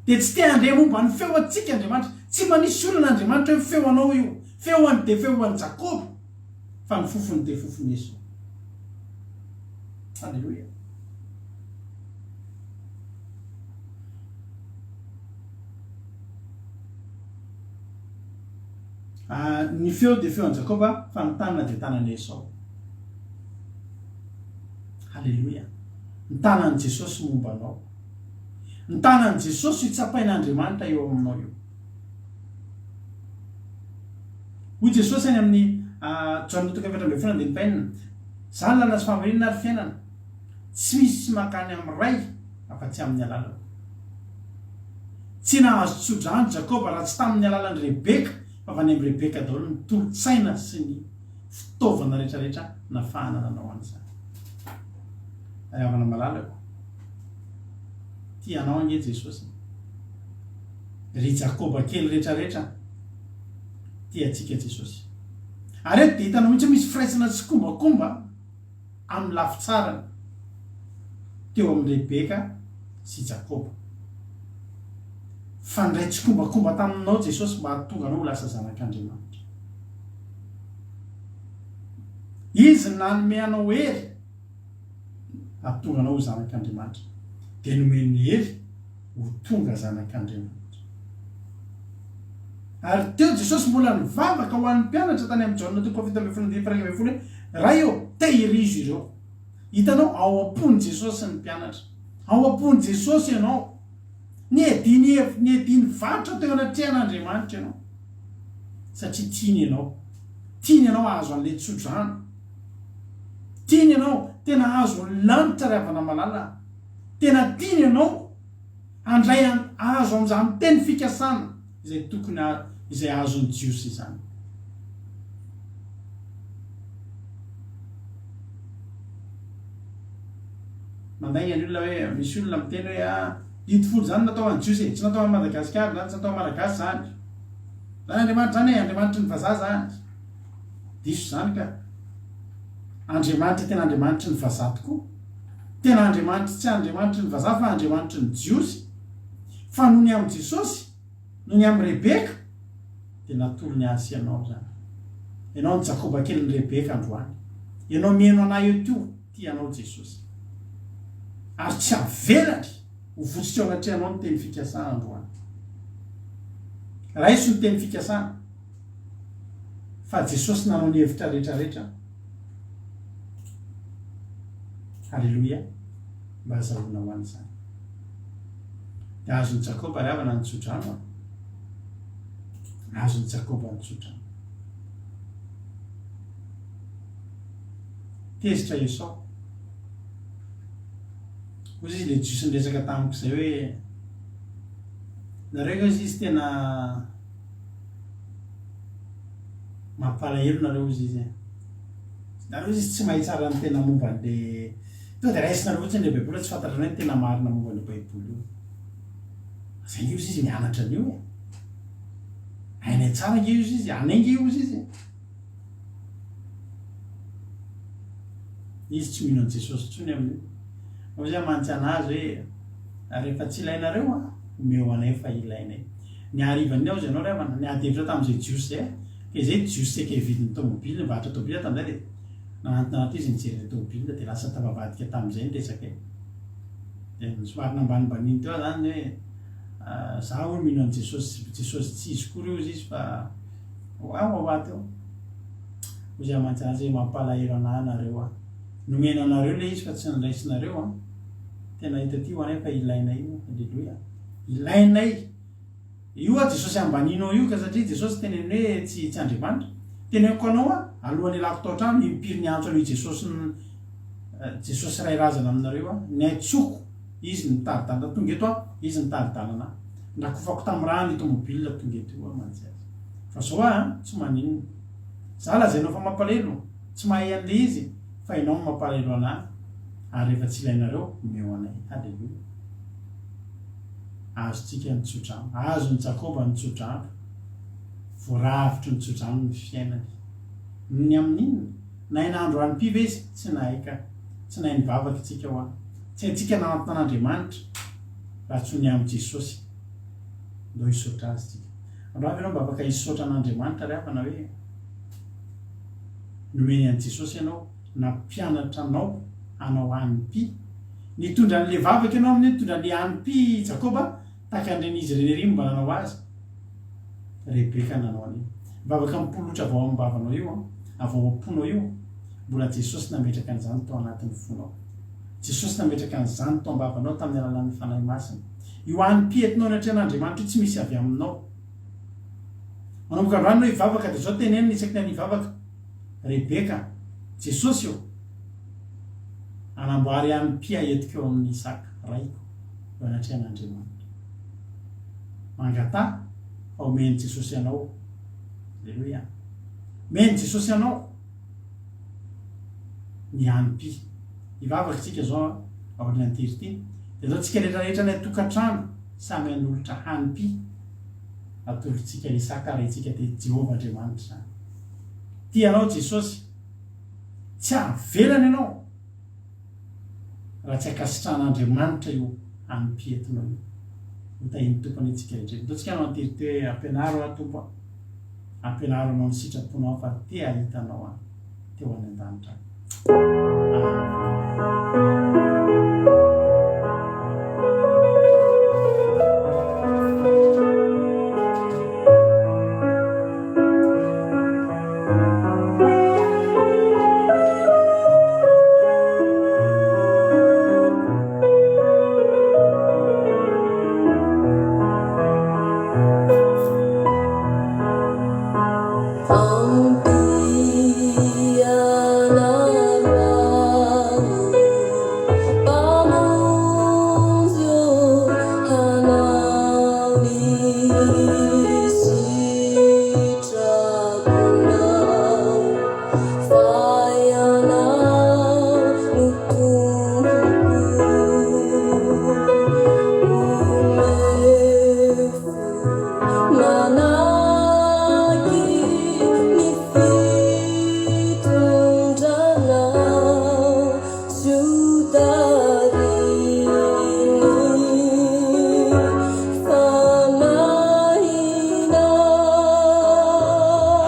Dia tsy te handre momba ny feo antsika Andriamanitra. Tsy manisy olana Andriamanitra hoe feo anao io. Feo an'i dia feo an'i Jakoba, fa ny fofony dia fofon'i Esao. Aleloia. Ah, ny feo dia feo an'i Jakoba, fa ny tanana dia tanan'i Esao. Aleloia. Ny tanan'i Jesosy momba anao. Ny tanan'i Jesosy io tsapain'Andriamanitra eo aminao io. Hoy Jesosy any amin'ny Jaona toko 14 andininy fahenina, Izaho ny lalana sy fahamarinana ary fiainana, tsy misy mankany amin'ny Ray afa-tsy amin'ny alalako. Tsy nahazo tso-drano Jakoba raha tsy tamin'ny alalan'i Rebeka, fa avy any amin'i Rebeka daholo ny tolo-tsaina sy ny fitaovana rehetrarehetra nafahana nanao an'izany. Ry havana malalako, tia anao ange Jesosy e. Ry Jakoba kely rehetrarehetra, tia antsika Jesosy. Ary eto dia hitanao mihitsy hoe misy firaisana tsikombakomba amin'ny lafy tsarany teo amin'i Rebeka sy Jakoba. Fa niray tsikombakomba taminao Jesosy mba hahatonga anao ho lasa zanak'Andriamanitra. Izy nanome anao hery hahatonga anao ho zanak'Andriamanitra. Dia nomeny hery ho tonga zanak'Andriamanitra. Ary teo Jesosy mbola nivavaka ho an'ny mpianatra tany amin'ny Jaona toko faha-17 andininy faha-11 hoe, Ray ô, tehirizo ireo. Hitanao, ao am-pon'i Jesosy ny mpianatra. Ao am-pon'i Jesosy ianao. Niadiany hev, niadiany varotra teo anatrehan'Andriamanitra ianao. Satria tiany ianao. Tiany ianao hahazo an'ilay tsodrano. Tiany ianao tena hahazo ny lanitra ry havana malala a. Tena tiany ianao handray an, hahazo an'izany teny fikasana izay tokony ha, izay azon'ny Jiosy izany. Mandainga ny olona hoe, misy olona miteny hoe ah, didy folo izany natao ho an'ny Jiosy e, tsy natao ho an'i Madagasikara izany, tsy natao ho an'ny Malagasy izany. Izany Andriamanitra izany e, Andriamanitry ny vazaha izany. Diso izany ka. Andriamanitra tena Andriamanitry ny vazaha tokoa. Tena Andriamanitry tsy Andriamanitry ny vazaha fa Andriamanitry ny Jiosy. Fa noho ny amin'i Jesosy, noho ny amin'i Rebeka, dia natolony azy sy ianao izany. Ianao ny Jakoba kelin'i Rebeka androany. Ianao mihaino anay eto io, tia anao Jesosy. Ary tsy avelany ho votsotra eo anatrehanao ny teny fikasana androany. Raiso ny teny fikasana. Fa Jesosy nanao ny hevitra rehetra rehetra. Haleloia. Mba azahoana ho an'izany. Dia azon'i Jakoba ry havana ny tsodrano a. Azon'i Jakoba ny tsodrano. Tezitra Esao. Hoy izy ilay Jiosy niresaka tamiko izay hoe nareo nga izy tena Mampalahelo nareo ozy izy eh. Nareo ozy izy tsy mahay tsara ny tena momba an'le tonga de raisinareo fotsiny le baiboly tsy fantatrareo ny tena marina momba an'io baiboly io. Zay nge ozy izy mianatra an'io e. Hainay tsara nge ozy izy, anay nge ozy izy e. Izy tsy mino an'i Jesosy intsony amin'io. Hoy izy mantsy anazy hoe rehefa tsy ilainareo an, omeo anay fa ilainay. Ny harivan'iny aho hozy ianao ry havana, niady hevitra tamin'izay Jiosy izay aho, ka izay Jiosy saika hividy ny tômôbily, nivarotra tômôbily aho tamin'izay dia. Nanantona ahy teo izy nijery ilay tômôbila dia lasa tafavadika tamin'izay ny resaka e. Dia somary nambanimbaniny teo aho izany hoe za hono mino an'i Jesosy, Jesosy tsy izy koa hozy izy fa wawawa teo. Hozy aho mantsy azy hoe mampalahelo anah nareo an. Nomena anareo ilay izy fa tsy noraisinareo an. Tena hita aty ho anay fa ilainay io. Aleloia. Ilainay. Io hoa Jesosy ambaninao io ka satria Jesosy teneno hoe tsy tsy Andriamanitra. Teneniko anao hoa alohan'ny ialako tao an-trano impiry niantso an'io Jesosy Jesosy ray razana aminareo aho. Niantsoko Izy nitari-dalana tonga eto aho, Izy nitari-dalana ahy. Nrakofako tamin'ny rano io tomobile tonga eto io aho mantsy azy. Fa zao aho an, tsy maninona. Za lazainao fa mampalahelo, tsy mahay an'le izy fa ianao no mampalahelo anah ary rehefa tsy ilainareo omeo anay. Haleloia. Azontsika ny tsodrano. Azon'i Jakoba ny tsodrano. Voaravitry ny tsodrano ny fiainany. Ny amin'inona? Nahay nahandro hanim-py ve izy? Tsy nahay ka. Tsy nahay nivavaka isika hoa. Tsy haintsika nanantona an'Andriamanitra raha tsy ho ny amin'i Jesosy. Ndao hisaotra Azy isika. Androany ve ianao mba afaka hisaotra an'Andriamanitra ry havana hoe nomeny an'i Jesosy ianao, nampianatra anao hanao hanim-py? Nitondra an'ilay vavaka ianao amin'io, nitondra an'ilay hanim-py i Jakoba, tahaka an'ireny izy ireny ery mba nanao azy. Rebeka nanao an'io. Vavaka mipolotra avy ao am-bavanao io an, avy ao am-ponao io. Mbola Jesosy nametraka an'izany tao anatin'ny fonao. Jesosy nametraka an'izany tao am-bavanao tamin'ny alalan'ny Fanahy Masina. Io hanim-py entinao anatrehan'Andriamanitra io tsy misy avy aminao. Manomboka androany ianao hivavaka dia izao tenenina isaky ny hivavaka. Rebeka, Jesosy ô! Anamboary hanim-py entiko eo amin'i Isaka raiko eo anatrehan'Andriamanitra. Mangataha fa omen'i Jesosy anao. Aleloia. Omen'i Jesosy anao ny hanim-py. Hivavaka isika izao aorian'ity ity. Dia aleo tsika rehetra rehetra any an-tokantrano samy hanolotra hanim-py atolotsika an'i Isaka raintsika dia Jehovah Andriamanitra izany. Tia anao Jesosy. Tsy avelany ianao raha tsy ankasitrahan'Andriamanitra io hanim-pientinao io. Ho tahian'ny Tompo anie tsika rehetra. Ndao tsika hanao anterite hoe ampianaro aho Tompo a. Ampianaro anao ny sitraponao aho fa te hahita anao aho teo any an-danitra any. Amen.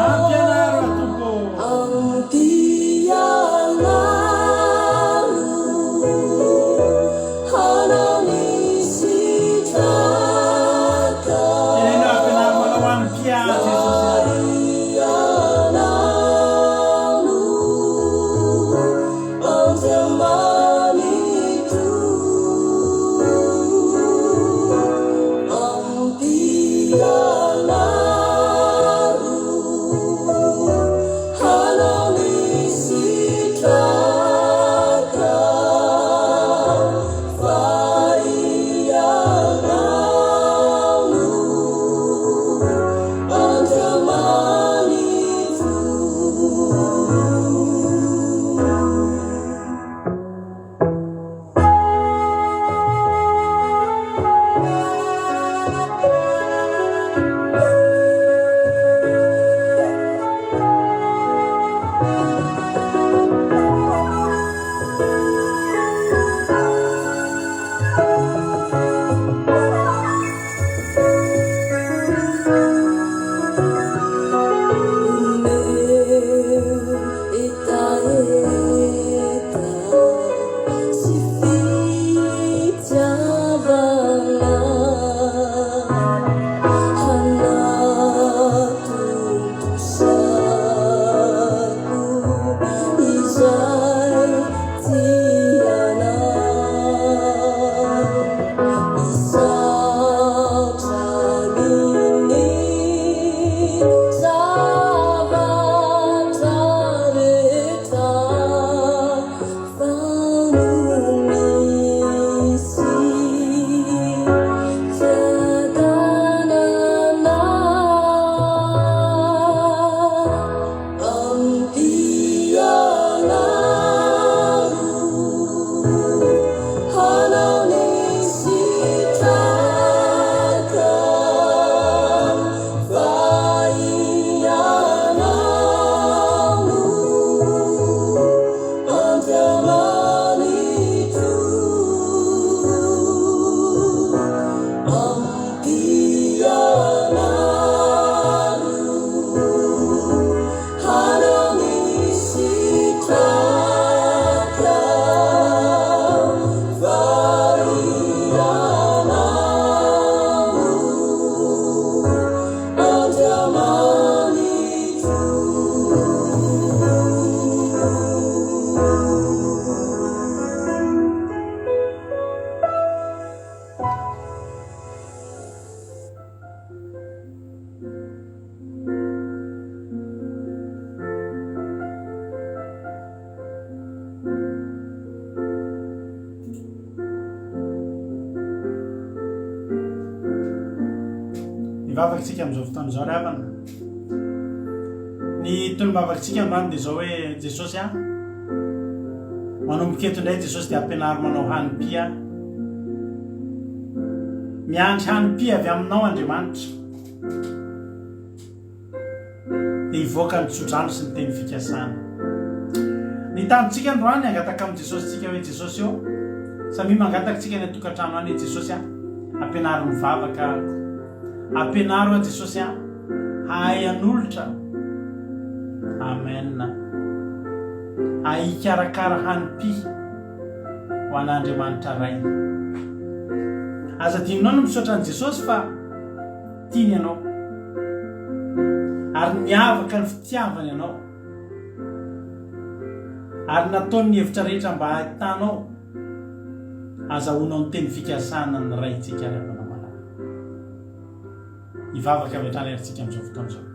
Ampianaro aho Tompo ô. Teneno hoe ampianaro manao hanim-piahy Jesosy a. Hivavaka isika amin'izao fotoana izao ry havana. Ny tonom-bavakitsika androany dia izao hoe Jesosy a, manomboka eto indray Jesosy dia ampianaro manao hanim-py aho. Miandry hanim-py avy aminao Andriamanitra. Dia hivoaka ny tsodrano sy ny teny fikasana. Ny tanjontsika androany hangataka amin'i Jesosy tsika hoe Jesosy ô, samia mangataka tsika any an-tokantrano any hoe Jesosy a, ampianaro mivavaka aho. Ampianaro aho Jesosy a, hahay hanolotra. Amen. Hahay hikarakara hanim-py ho an'Andriamanitra Ray. Aza adinonao ny misaotra an'i Jesosy fa tiany ianao. Ary niavaka ny fitiavany anao. Ary nataony ny hevitra rehetra mba hahitanao, hazahoanao ny teny fikasana ny Raintsika ry havana malala. Hivavaka avy hatrany ary tsika amin'izao fotoana izao.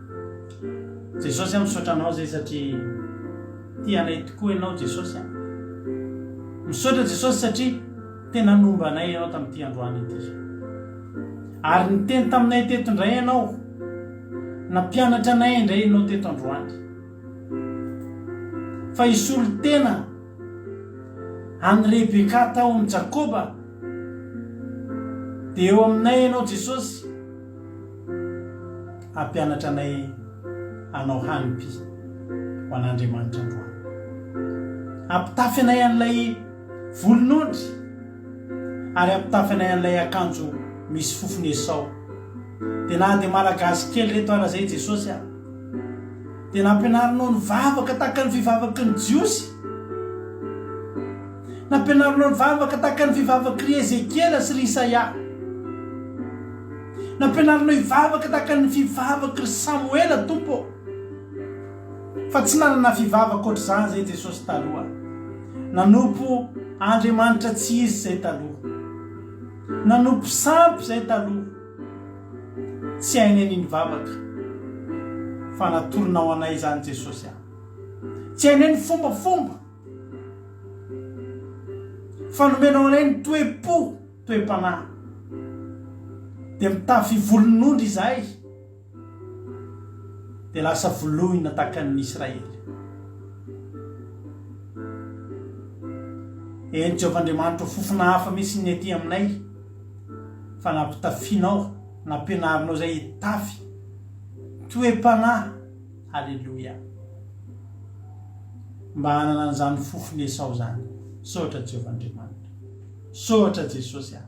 Jesosy a, misaotra anao zay satria tia anay tokoa ianao Jesosy a. Misaotra Jesosy satria tena nomba anay ianao tamin'ity androany ity. Ary niteny taminay teto indray ianao, nampianatra anay indray ianao teto androany. Fa hisolo tena an'i Rebeka tao amin'i Jakoba, dia eo aminay ianao Jesosy, hampianatra anay hanao hanim-py ho an'Andriamanitra androany. Hampitafy anay an'ilay volon'ondry ary hampitafy anay an'ilay akanjo misy fofon'i Esao. Dia na dia Malagasy kely reto ara zay Jesosy a! Dia nampianarinao nivavaka tahaka ny fivavaky ny Jiosy. Nampianarinao nivavaka tahaka ny fivavaky ry Ezekiela sy ry Isaia. Nampianarinao hivavaka tahaka ny fivavaky ry Samoela, Tompo ô. Fa tsy nanana fivavaka ohatr'izany izay Jesosy taloha. Nanompo Andriamanitra tsy izy izay taloha. Nanompo sampy izay taloha. Tsy hainay ny nivavaka fa natoronao anay izany Jesosy a. Tsy hainay ny fombafomba fa nomenao anay ny toe-po, toe-panahy. Dia mitafy volon'ondry izahay dia lasa volohina tahaka ny Israely. Eny Jehovah Andriamanitro, fofona hafa mihitsy ny aty aminay. fa nampitafianao, nampianarinao izay hitafy toe-panahy, Aleloia, mba hanana an'izany fofon'i Esao izany. Misaotra Jehovah Andriamanitra. Misaotra Jesosy a.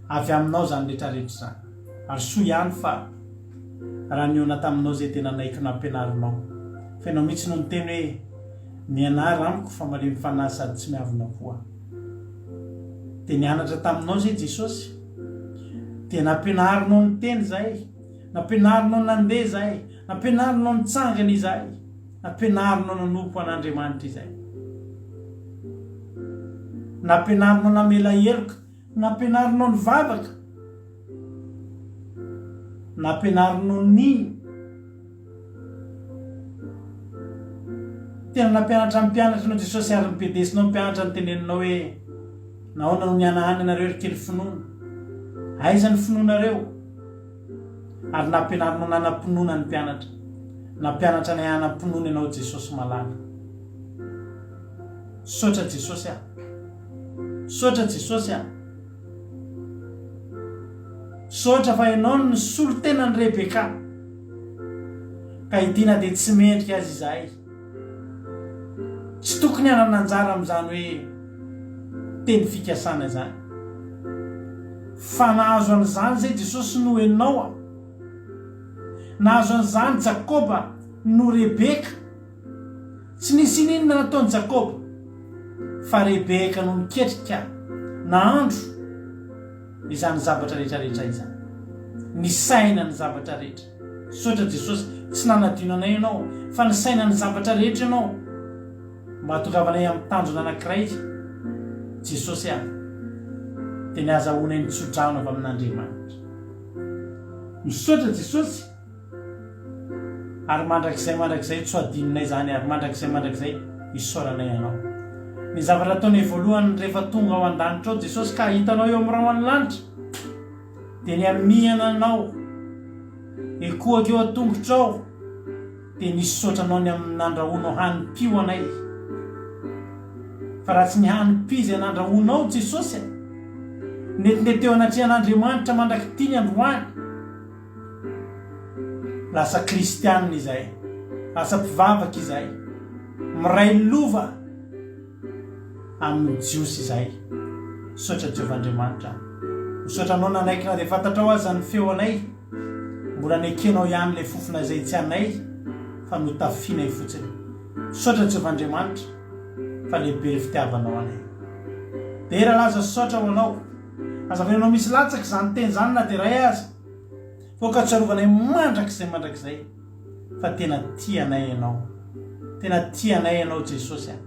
Avy aminao izany rehetra rehetra izany. Ary soa ihany fa raha nihaona taminao izay dia nanaiky nampianarinao. Fa ianao mihitsy no niteny hoe, Mianara amiko fa malemy fanahy sady tsy miavona koa aho. Dia nianatra taminao izay Jesosy? Dia nampianarinao niteny izahay, nampianarinao nandeha izahay, nampianarinao nitsangana izahay, nampianarinao nanompo an'Andriamanitra izahay. Nampianarinao namela heloka, nampianarinao nivavaka, nampianarinao nino. Tena nampianatra ny mpianatra anao Jesosy ary ny pedesinao mpianatra ny teneninao hoe nahoana no nihanahana ianareo ry kely finoana? Aiza ny finoanareo? Ary nampianarinao nanam-pinoana ny mpianatra. Nampianatra anay hanam-pinoana ianao Jesosy malala. Misaotra Jesosy a. Misaotra Jesosy a. Misaotra fa ianao no nisolo tena an'i Rebeka. Ka ity na dia tsy mendrika aza izahay, tsy tokony hanana anjara amin'izany hoe teny fikasana izany. Fa nahazo an'izany izay Jesosy noho ianao aho. Nahazo an'izany Jakoba noho Rebeka. Tsy nisy ininona nataon'i Jakoba, fa Rebeka no niketrika nahandro izany zavatra rehetra rehetra izany. Nisaina ny zavatra rehetra. Misaotra Jesosy, tsy nanadino anay Ianao, fa nisaina ny zavatra rehetra Ianao mba hahatongavanay amin'ny tanjona anankiray, Jesosy a, dia ny hahazahoanay ny tsodrano avy amin'Andriamanitra. Misaotra Jesosy. Ary mandrakizay mandrakizay tsy ho adinonay izany ary mandrakizay mandrakizay isaoranay Anao. Ny zavatra ataonay voalohany rehefa tonga ao an-danitra ao Jesosy ka hitanao eo amin'ny rahon'ny lanitra dia ny hamihana Anao. Hikohaka eo an-tongotrao dia nisaotra anao ny amin'ny nandrahoanao hanim-py ho anay. Fa raha tsy ny hanim-py izay nandrahoanao Jesosy a! Nentinay teo anatrehan'Andriamanitra mandrak'ity ny androany. Lasa kristianina izahay, lasa mpivavaka izahay, miray lova amin'ny Jiosy izahay. Misaotra Jehovah Andriamanitra. Misaotra anao nanaiky na dia fantatrao aza ny feo anay, mbola nekenao ihany ilay fofona izay tsy anay fa notafianay fotsiny. Misaotra Jehovah Andriamanitra fa lehibe ny fitiavanao anay. Dera laza sy saotra ho anao. Aza avelanao misy latsaka izany teny izany na dia iray aza. Fa ka tsarovanay mandrakizay mandrakizay fa tena tia anay ianao. Tena tia anay ianao Jesosy a.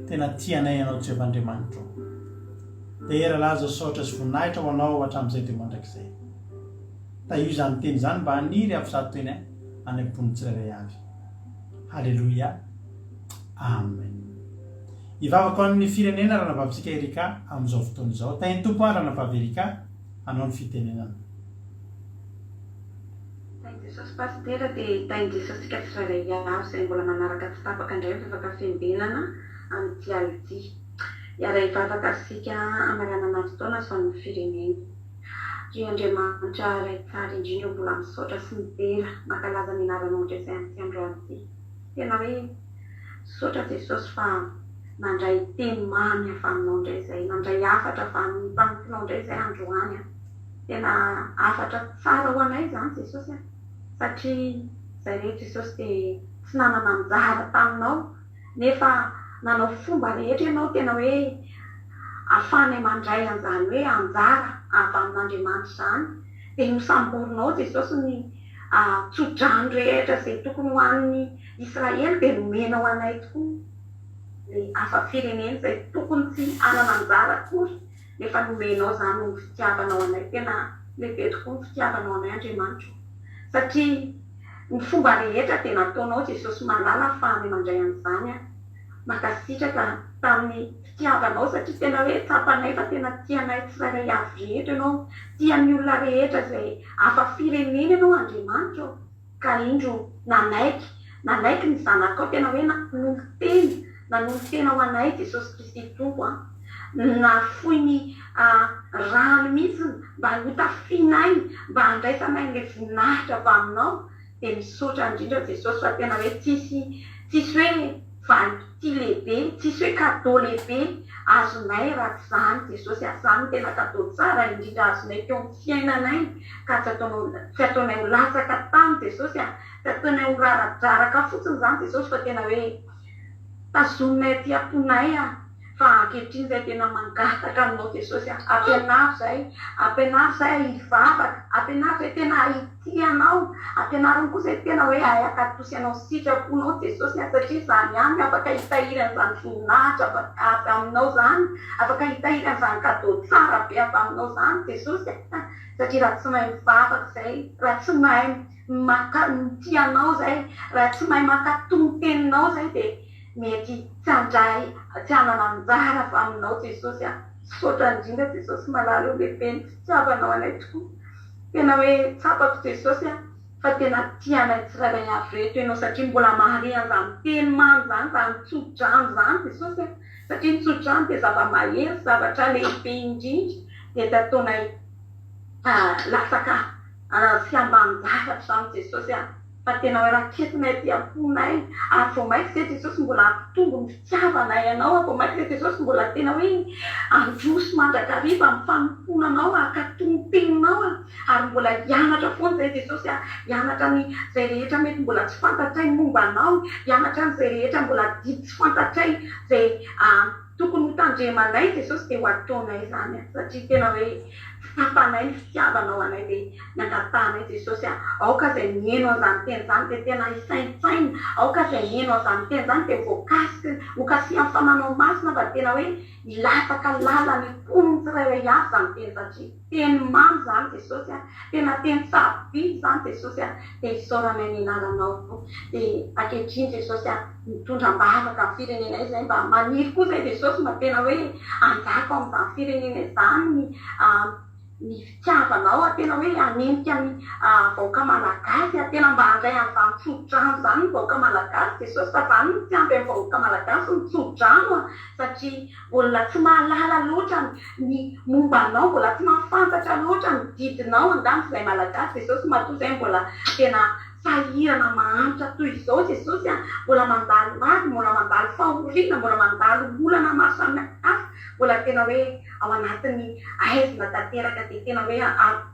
Tena tia anay ianao Jehovah Andriamanitro. Dera laza saotra sy voninahitra ho anao hatramin'izay dia mandrakizay. Tahio izany teny izany mba haniry hafizato teny any am-pon'ny tsirairay avy. Haleloia. Amen. Hivavaka ho an'ny firenena ranavavintsika Erika amin'izao fotoana izao. Tahin'ny Tompo an ranavavy Erika hanao ny fitenenana. Tahin'i Jesosy Pasitera dia tahin'i Jesosy tsika tsirairay avy izay mbola manaraka tsy tapaka indray ny vavaka fiambenana amin'ity alina ity. Hiara-hivavaka isika hamaranana ny fotoana sy ho an'ny firenena. Ry Andriamanitra Ray tsara indrindra ô mbola misaotra sy midera mankalaza ny anaranao indray izay amin'ity androany ity. Tena hoe misaotra Jesosy fa nandray teny mamy avy aminao indray izay, nandray hafatra avy amin'ny mpanomponao indray izay androany an. Tena hafatra tsara ho anay izany Jesosy an, satria izay rehetra Jesosy dia tsy nanana anjara taminao nefa nanao fomba rehetra ianao tena hoe ahafahanay mandray an'izany hoe anjara avy amin'Andriamanitra izany dia nosamborinao Jesosy ny tso-drano rehetra izay tokony ho an'ny Israely dia nomenao anay tokoa ny hafa firenena izay tokony tsy hanana anjara akory nefa nomenao izany noho ny fitiavanao anay. Tena lehibe tokoa ny fitiavanao anay Andriamanitra o! Satria ny fomba rehetra dia nataonao Jesosy malala ahafahanay mandray an'izany an! Mankasitraka tamin'ny fitiavanao satria tena hoe tsapanay fa tena tia anay tsirairay avy rehetra ianao, tia ny olona rehetra izay hafa firenena ianao Andriamanitra o! Ka indro nanaiky, nanaiky ny Zanakao, tena hoe nanolo-tena, nanolo-tena ho anay Jesosy Kristy Tompo an! Nahafoy ny rany mihitsy mba hotafianay, mba handraisanay an'ilay voninahitra avy aminao, dia misaotra indrindra Jesosy fa tena hoe tsisy, tsisy hoe valim-pitia lehibe, tsisy hoe cadeau lehibe azonay raha tsy izany Jesosy a, izany no tena cadeau tsara indrindra azonay teo amin'ny fiainanay ka tsy ataonao, tsy ataonay ho latsaka tany Jesosy a, tsy ataonay ho raradraraka fotsiny izany Jesosy fa tena hoe tazominay aty am-ponay a. Fa ankehitriny zay tena mangataka aminao Jesosy a, ampianaro zay, ampianaro zay hivavaka, ampianaro zay tena hitia anao, ampianaro koa zay tena hoe hahay hankatosy anao sitraponao Jesosy a, satria izany ihany no afaka hitahiry an'izany voninahitra avy aminao zany, afaka hitahiry an'izany cadeau tsara be avy aminao zany Jesosy a, satria raha tsy mahay mivavaka zay, raha tsy mahay maka mitia anao zay, raha tsy mahay mankato ny teninao zay dia Mety tsy handray, tsy hanana anjara avy aminao Jesosy a! Misaotra indrindra Jesosy malala o lehibe ny fitiavanao anay tokoa. Tena hoe tsapako Jesosy a fa tena tia anay tsirairay avy reto ianao satria mbola mahare an'izany teny mamy izany, izany tso-drano izany Jesosy a! Satria ny tso-drano dia zava-mahery, zavatra lehibe indrindra dia tsy ataonay latsaka sy ambanin-javatra izany Jesosy a! Fa tena hoe raketinay aty am-ponay ary vao maika izay Jesosy mbola hampitombo ny fitiavanay Anao ary vao maika izay Jesosy mbola tena hoe handroso mandrakariva amin'ny fanompoana Anao hankatò ny teninao ary mbola hianatra foana izay Jesosy a, hianatra ny izay rehetra mety mbola tsy fantatray momba Anao, hianatra ny izay rehetra mbola didy tsy fantatray izay tokony ho tandremanay Jesosy dia ho ataonay izany satria tena hoe Tsapanay ny fitiavanao anay dia nangatahanay Jesosy a, aoka izay miheno an'izany teny izany dia tena hisaintsaina, aoka izay miheno an'izany teny izany dia voakasiky, hokasihan'ny Fananao Masina fa tena hoe hilatsaka lalina any am-pon'ny tsirairay avy izany teny satria teny mamy izany Jesosy a, tena teny sarobidy izany Jesosy a, dia isaoranay ny anaranao dia ankehitriny Jesosy a. Mitondra am-bavaka ny firenenay izay mba maniry koa izay Jesosy mba tena hoe hanjaka ao amin'izany firenena izany ny ny fitiavanao a, tena hoe hanenika ny vahoaka malagasy a, tena mba handray an'izany tso-drano izany ny vahoaka malagasy Jesosy fa izany no tsy ampy amin'ny vahoaka malagasy ny tso-drano a, satria mbola tsy mahalala loatra ny momba anao, mbola tsy mahafantatra loatra ny didinao angamba izay malagasy Jesosy matoa izay mbola tena sahirana mahantra toy izao Jesosy a, mbola mandalo ady, mbola mandalo fahoriana, mbola mandalo olana maro samihafa, mbola tena hoe ao anatin'ny aizina tanteraka dia tena hoe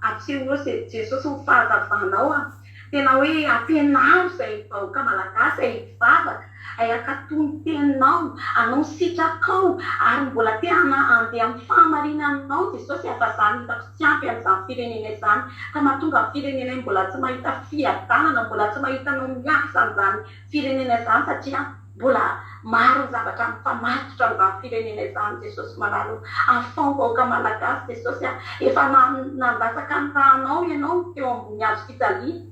ampisehoy Jesosy ny fahazavanao a, tena hoe ampianaro izay vahoaka malagasy hay hivavaka, hay hankatò ny teninao, hanao ny sitrakao ary mbola te handeha amin'ny fahamarinanao Jesosy a, fa zany hitako tsy ampy an'izany firenena izany ka mahatonga ny firenenay mbola tsy mahita fiadanana, mbola tsy mahita anao miasa an'izany firenena izany satria Mbola maro ny zavatra mifamatotra amin'izany firenena izany Jesosy malala o! Afaho vahoaka Malagasy Jesosy a! Efa nandatsaka ny rànao ianao teo ambony hazo fijaliana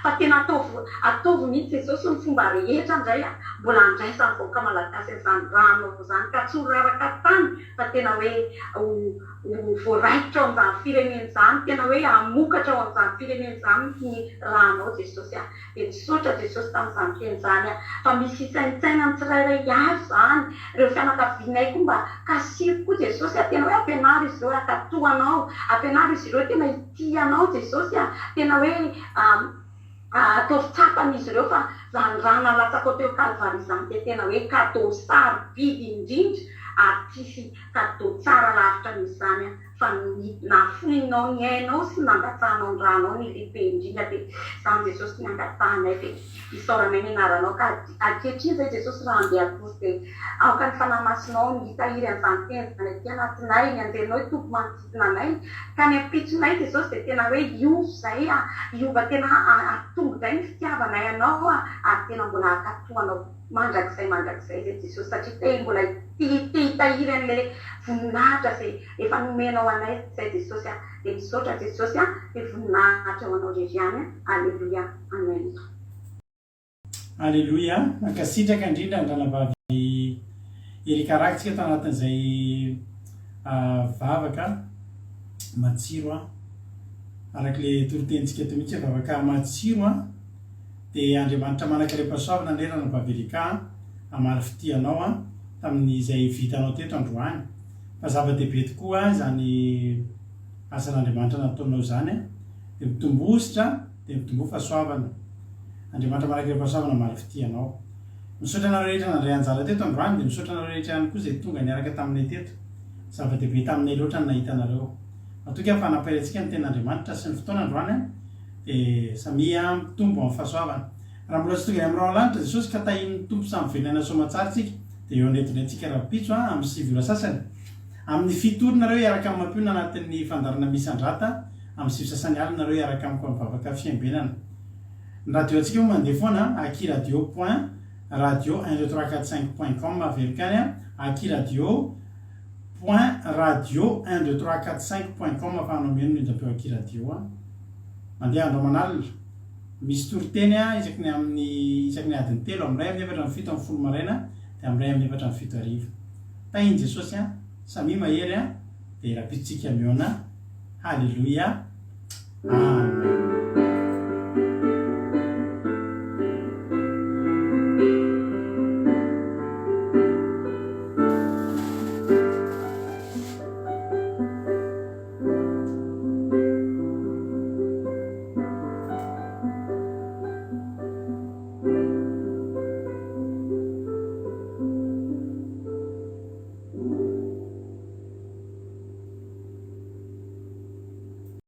fa tena ataovy ataovy mihitsy Jesosy ny fomba rehetra indray a! Mbola handraisan'ny vahoaka Malagasy an'izany rànao izany ka tsy ho raraka tany fa tena hoe ho ho voaraikitra ao amin'izany firenena izany tena hoe hamokatra ao amin'izany firenena izany ny rànao Jesosy a! Dia misaotra Jesosy tamin'izany teny izany aho. Fa misy hisaintsainan'ny tsirairay avy izany. Ireo fianakavianay koa mba kasiho koa Jesosy a. Tena hoe ampianaro izy ireo hankatò Anao. Ampianaro izy ireo tena hitia Anao Jesosy a. Tena hoe ataovy tsapan'izy ireo fa izany rà nalatsakao teo Kalvary izany dia tena hoe cadeau sarobidy indrindra ary tsisy cadeau tsara lavitra noho izany a. fa ny nafoinao ny ainao sy nandatsahanao ny rànao ny lehibe indrindra dia izany Jesosy ny angatahanay dia isaoranay ny anaranao ka ankehitriny izay Jesosy raha andeha hatory dia aoka ny Fanahy Masinao ny hitahiry an'izany teny izany aty anatinay ny anjelinao hitoby manodidina anay ka ny ampitsonay Jesosy dia tena hoe hiova izay hiova tena hatombo indray ny fitiavanay anao ary tena mbola hankatò anao mandrakizay mandrakizay izay Jesosy satria te mbola te hitahiry an'ilay voninahitra izay efa nomenao anay izay Jesosy a dia misaotra Jesosy a dia voninahitra ho anao irery ihany a Aleloia Amen. Aleloia, mankasitraka indrindra ny ranabavy Erika Rakotsika tao anatin'izay vavaka matsiro a, araka ilay toritenintsika teo mihitsy hoe vavaka matsiro a. Dia Andriamanitra manankarem-pahasoavana anie Ranabavy Erika a, hamaly fitia anao a, tamin'izay vitanao teto androany. Fa zava-dehibe tokoa izany asan'Andriamanitra nataonao izany a. Dia mitombositra, dia mitomboa fahasoavana. Andriamanitra manankarem-pahasoavana hamaly fitia anao. Misaotra anareo rehetra nandray anjara teto androany, dia misaotra anareo rehetra ihany koa izay tonga niaraka taminay teto. Zava-dehibe taminay loatra ny nahita anareo. Matoky aho fa nampahery antsika ny tenin'Andriamanitra sy ny fotoana androany a. Dia samia mitombo amin'ny fahasoavana. Raha mbola tsy tonga any amin'ny rahona lanitra Jesosy ka tahian'ny Tompo samy velona aina soamatsara tsika dia eo anetona antsika rahampitso an amin'ny 9 ora sasany. Amin'ny 7 ora nareo hiaraka amin'ny Mampiona anatin'ny fandaharana Misandrata, amin'ny 9 sasany alina nareo hiaraka amiko amin'ny vavaka fiambenana. Ny radio antsika moa mandeha foana an, akiradio point radio un deux trois quatre cinq point com averiko ihany an, akiradio point radio un deux trois quatre cinq point com afahanao mihaino ny onjampeo akiradio an. Mandeha andro aman'alina. Misy toriteny isaky ny amin'ny isaky ny adiny telo, amin'ny iray amin'ny efatra amin'ny fito amin'ny folo maraina dia amin'ny iray amin'ny efatra amin'ny fito hariva. Tahin'i Jesosy an! Samia mahery an! Dia rahampitso tsika mihaona. Haleloia! Amen.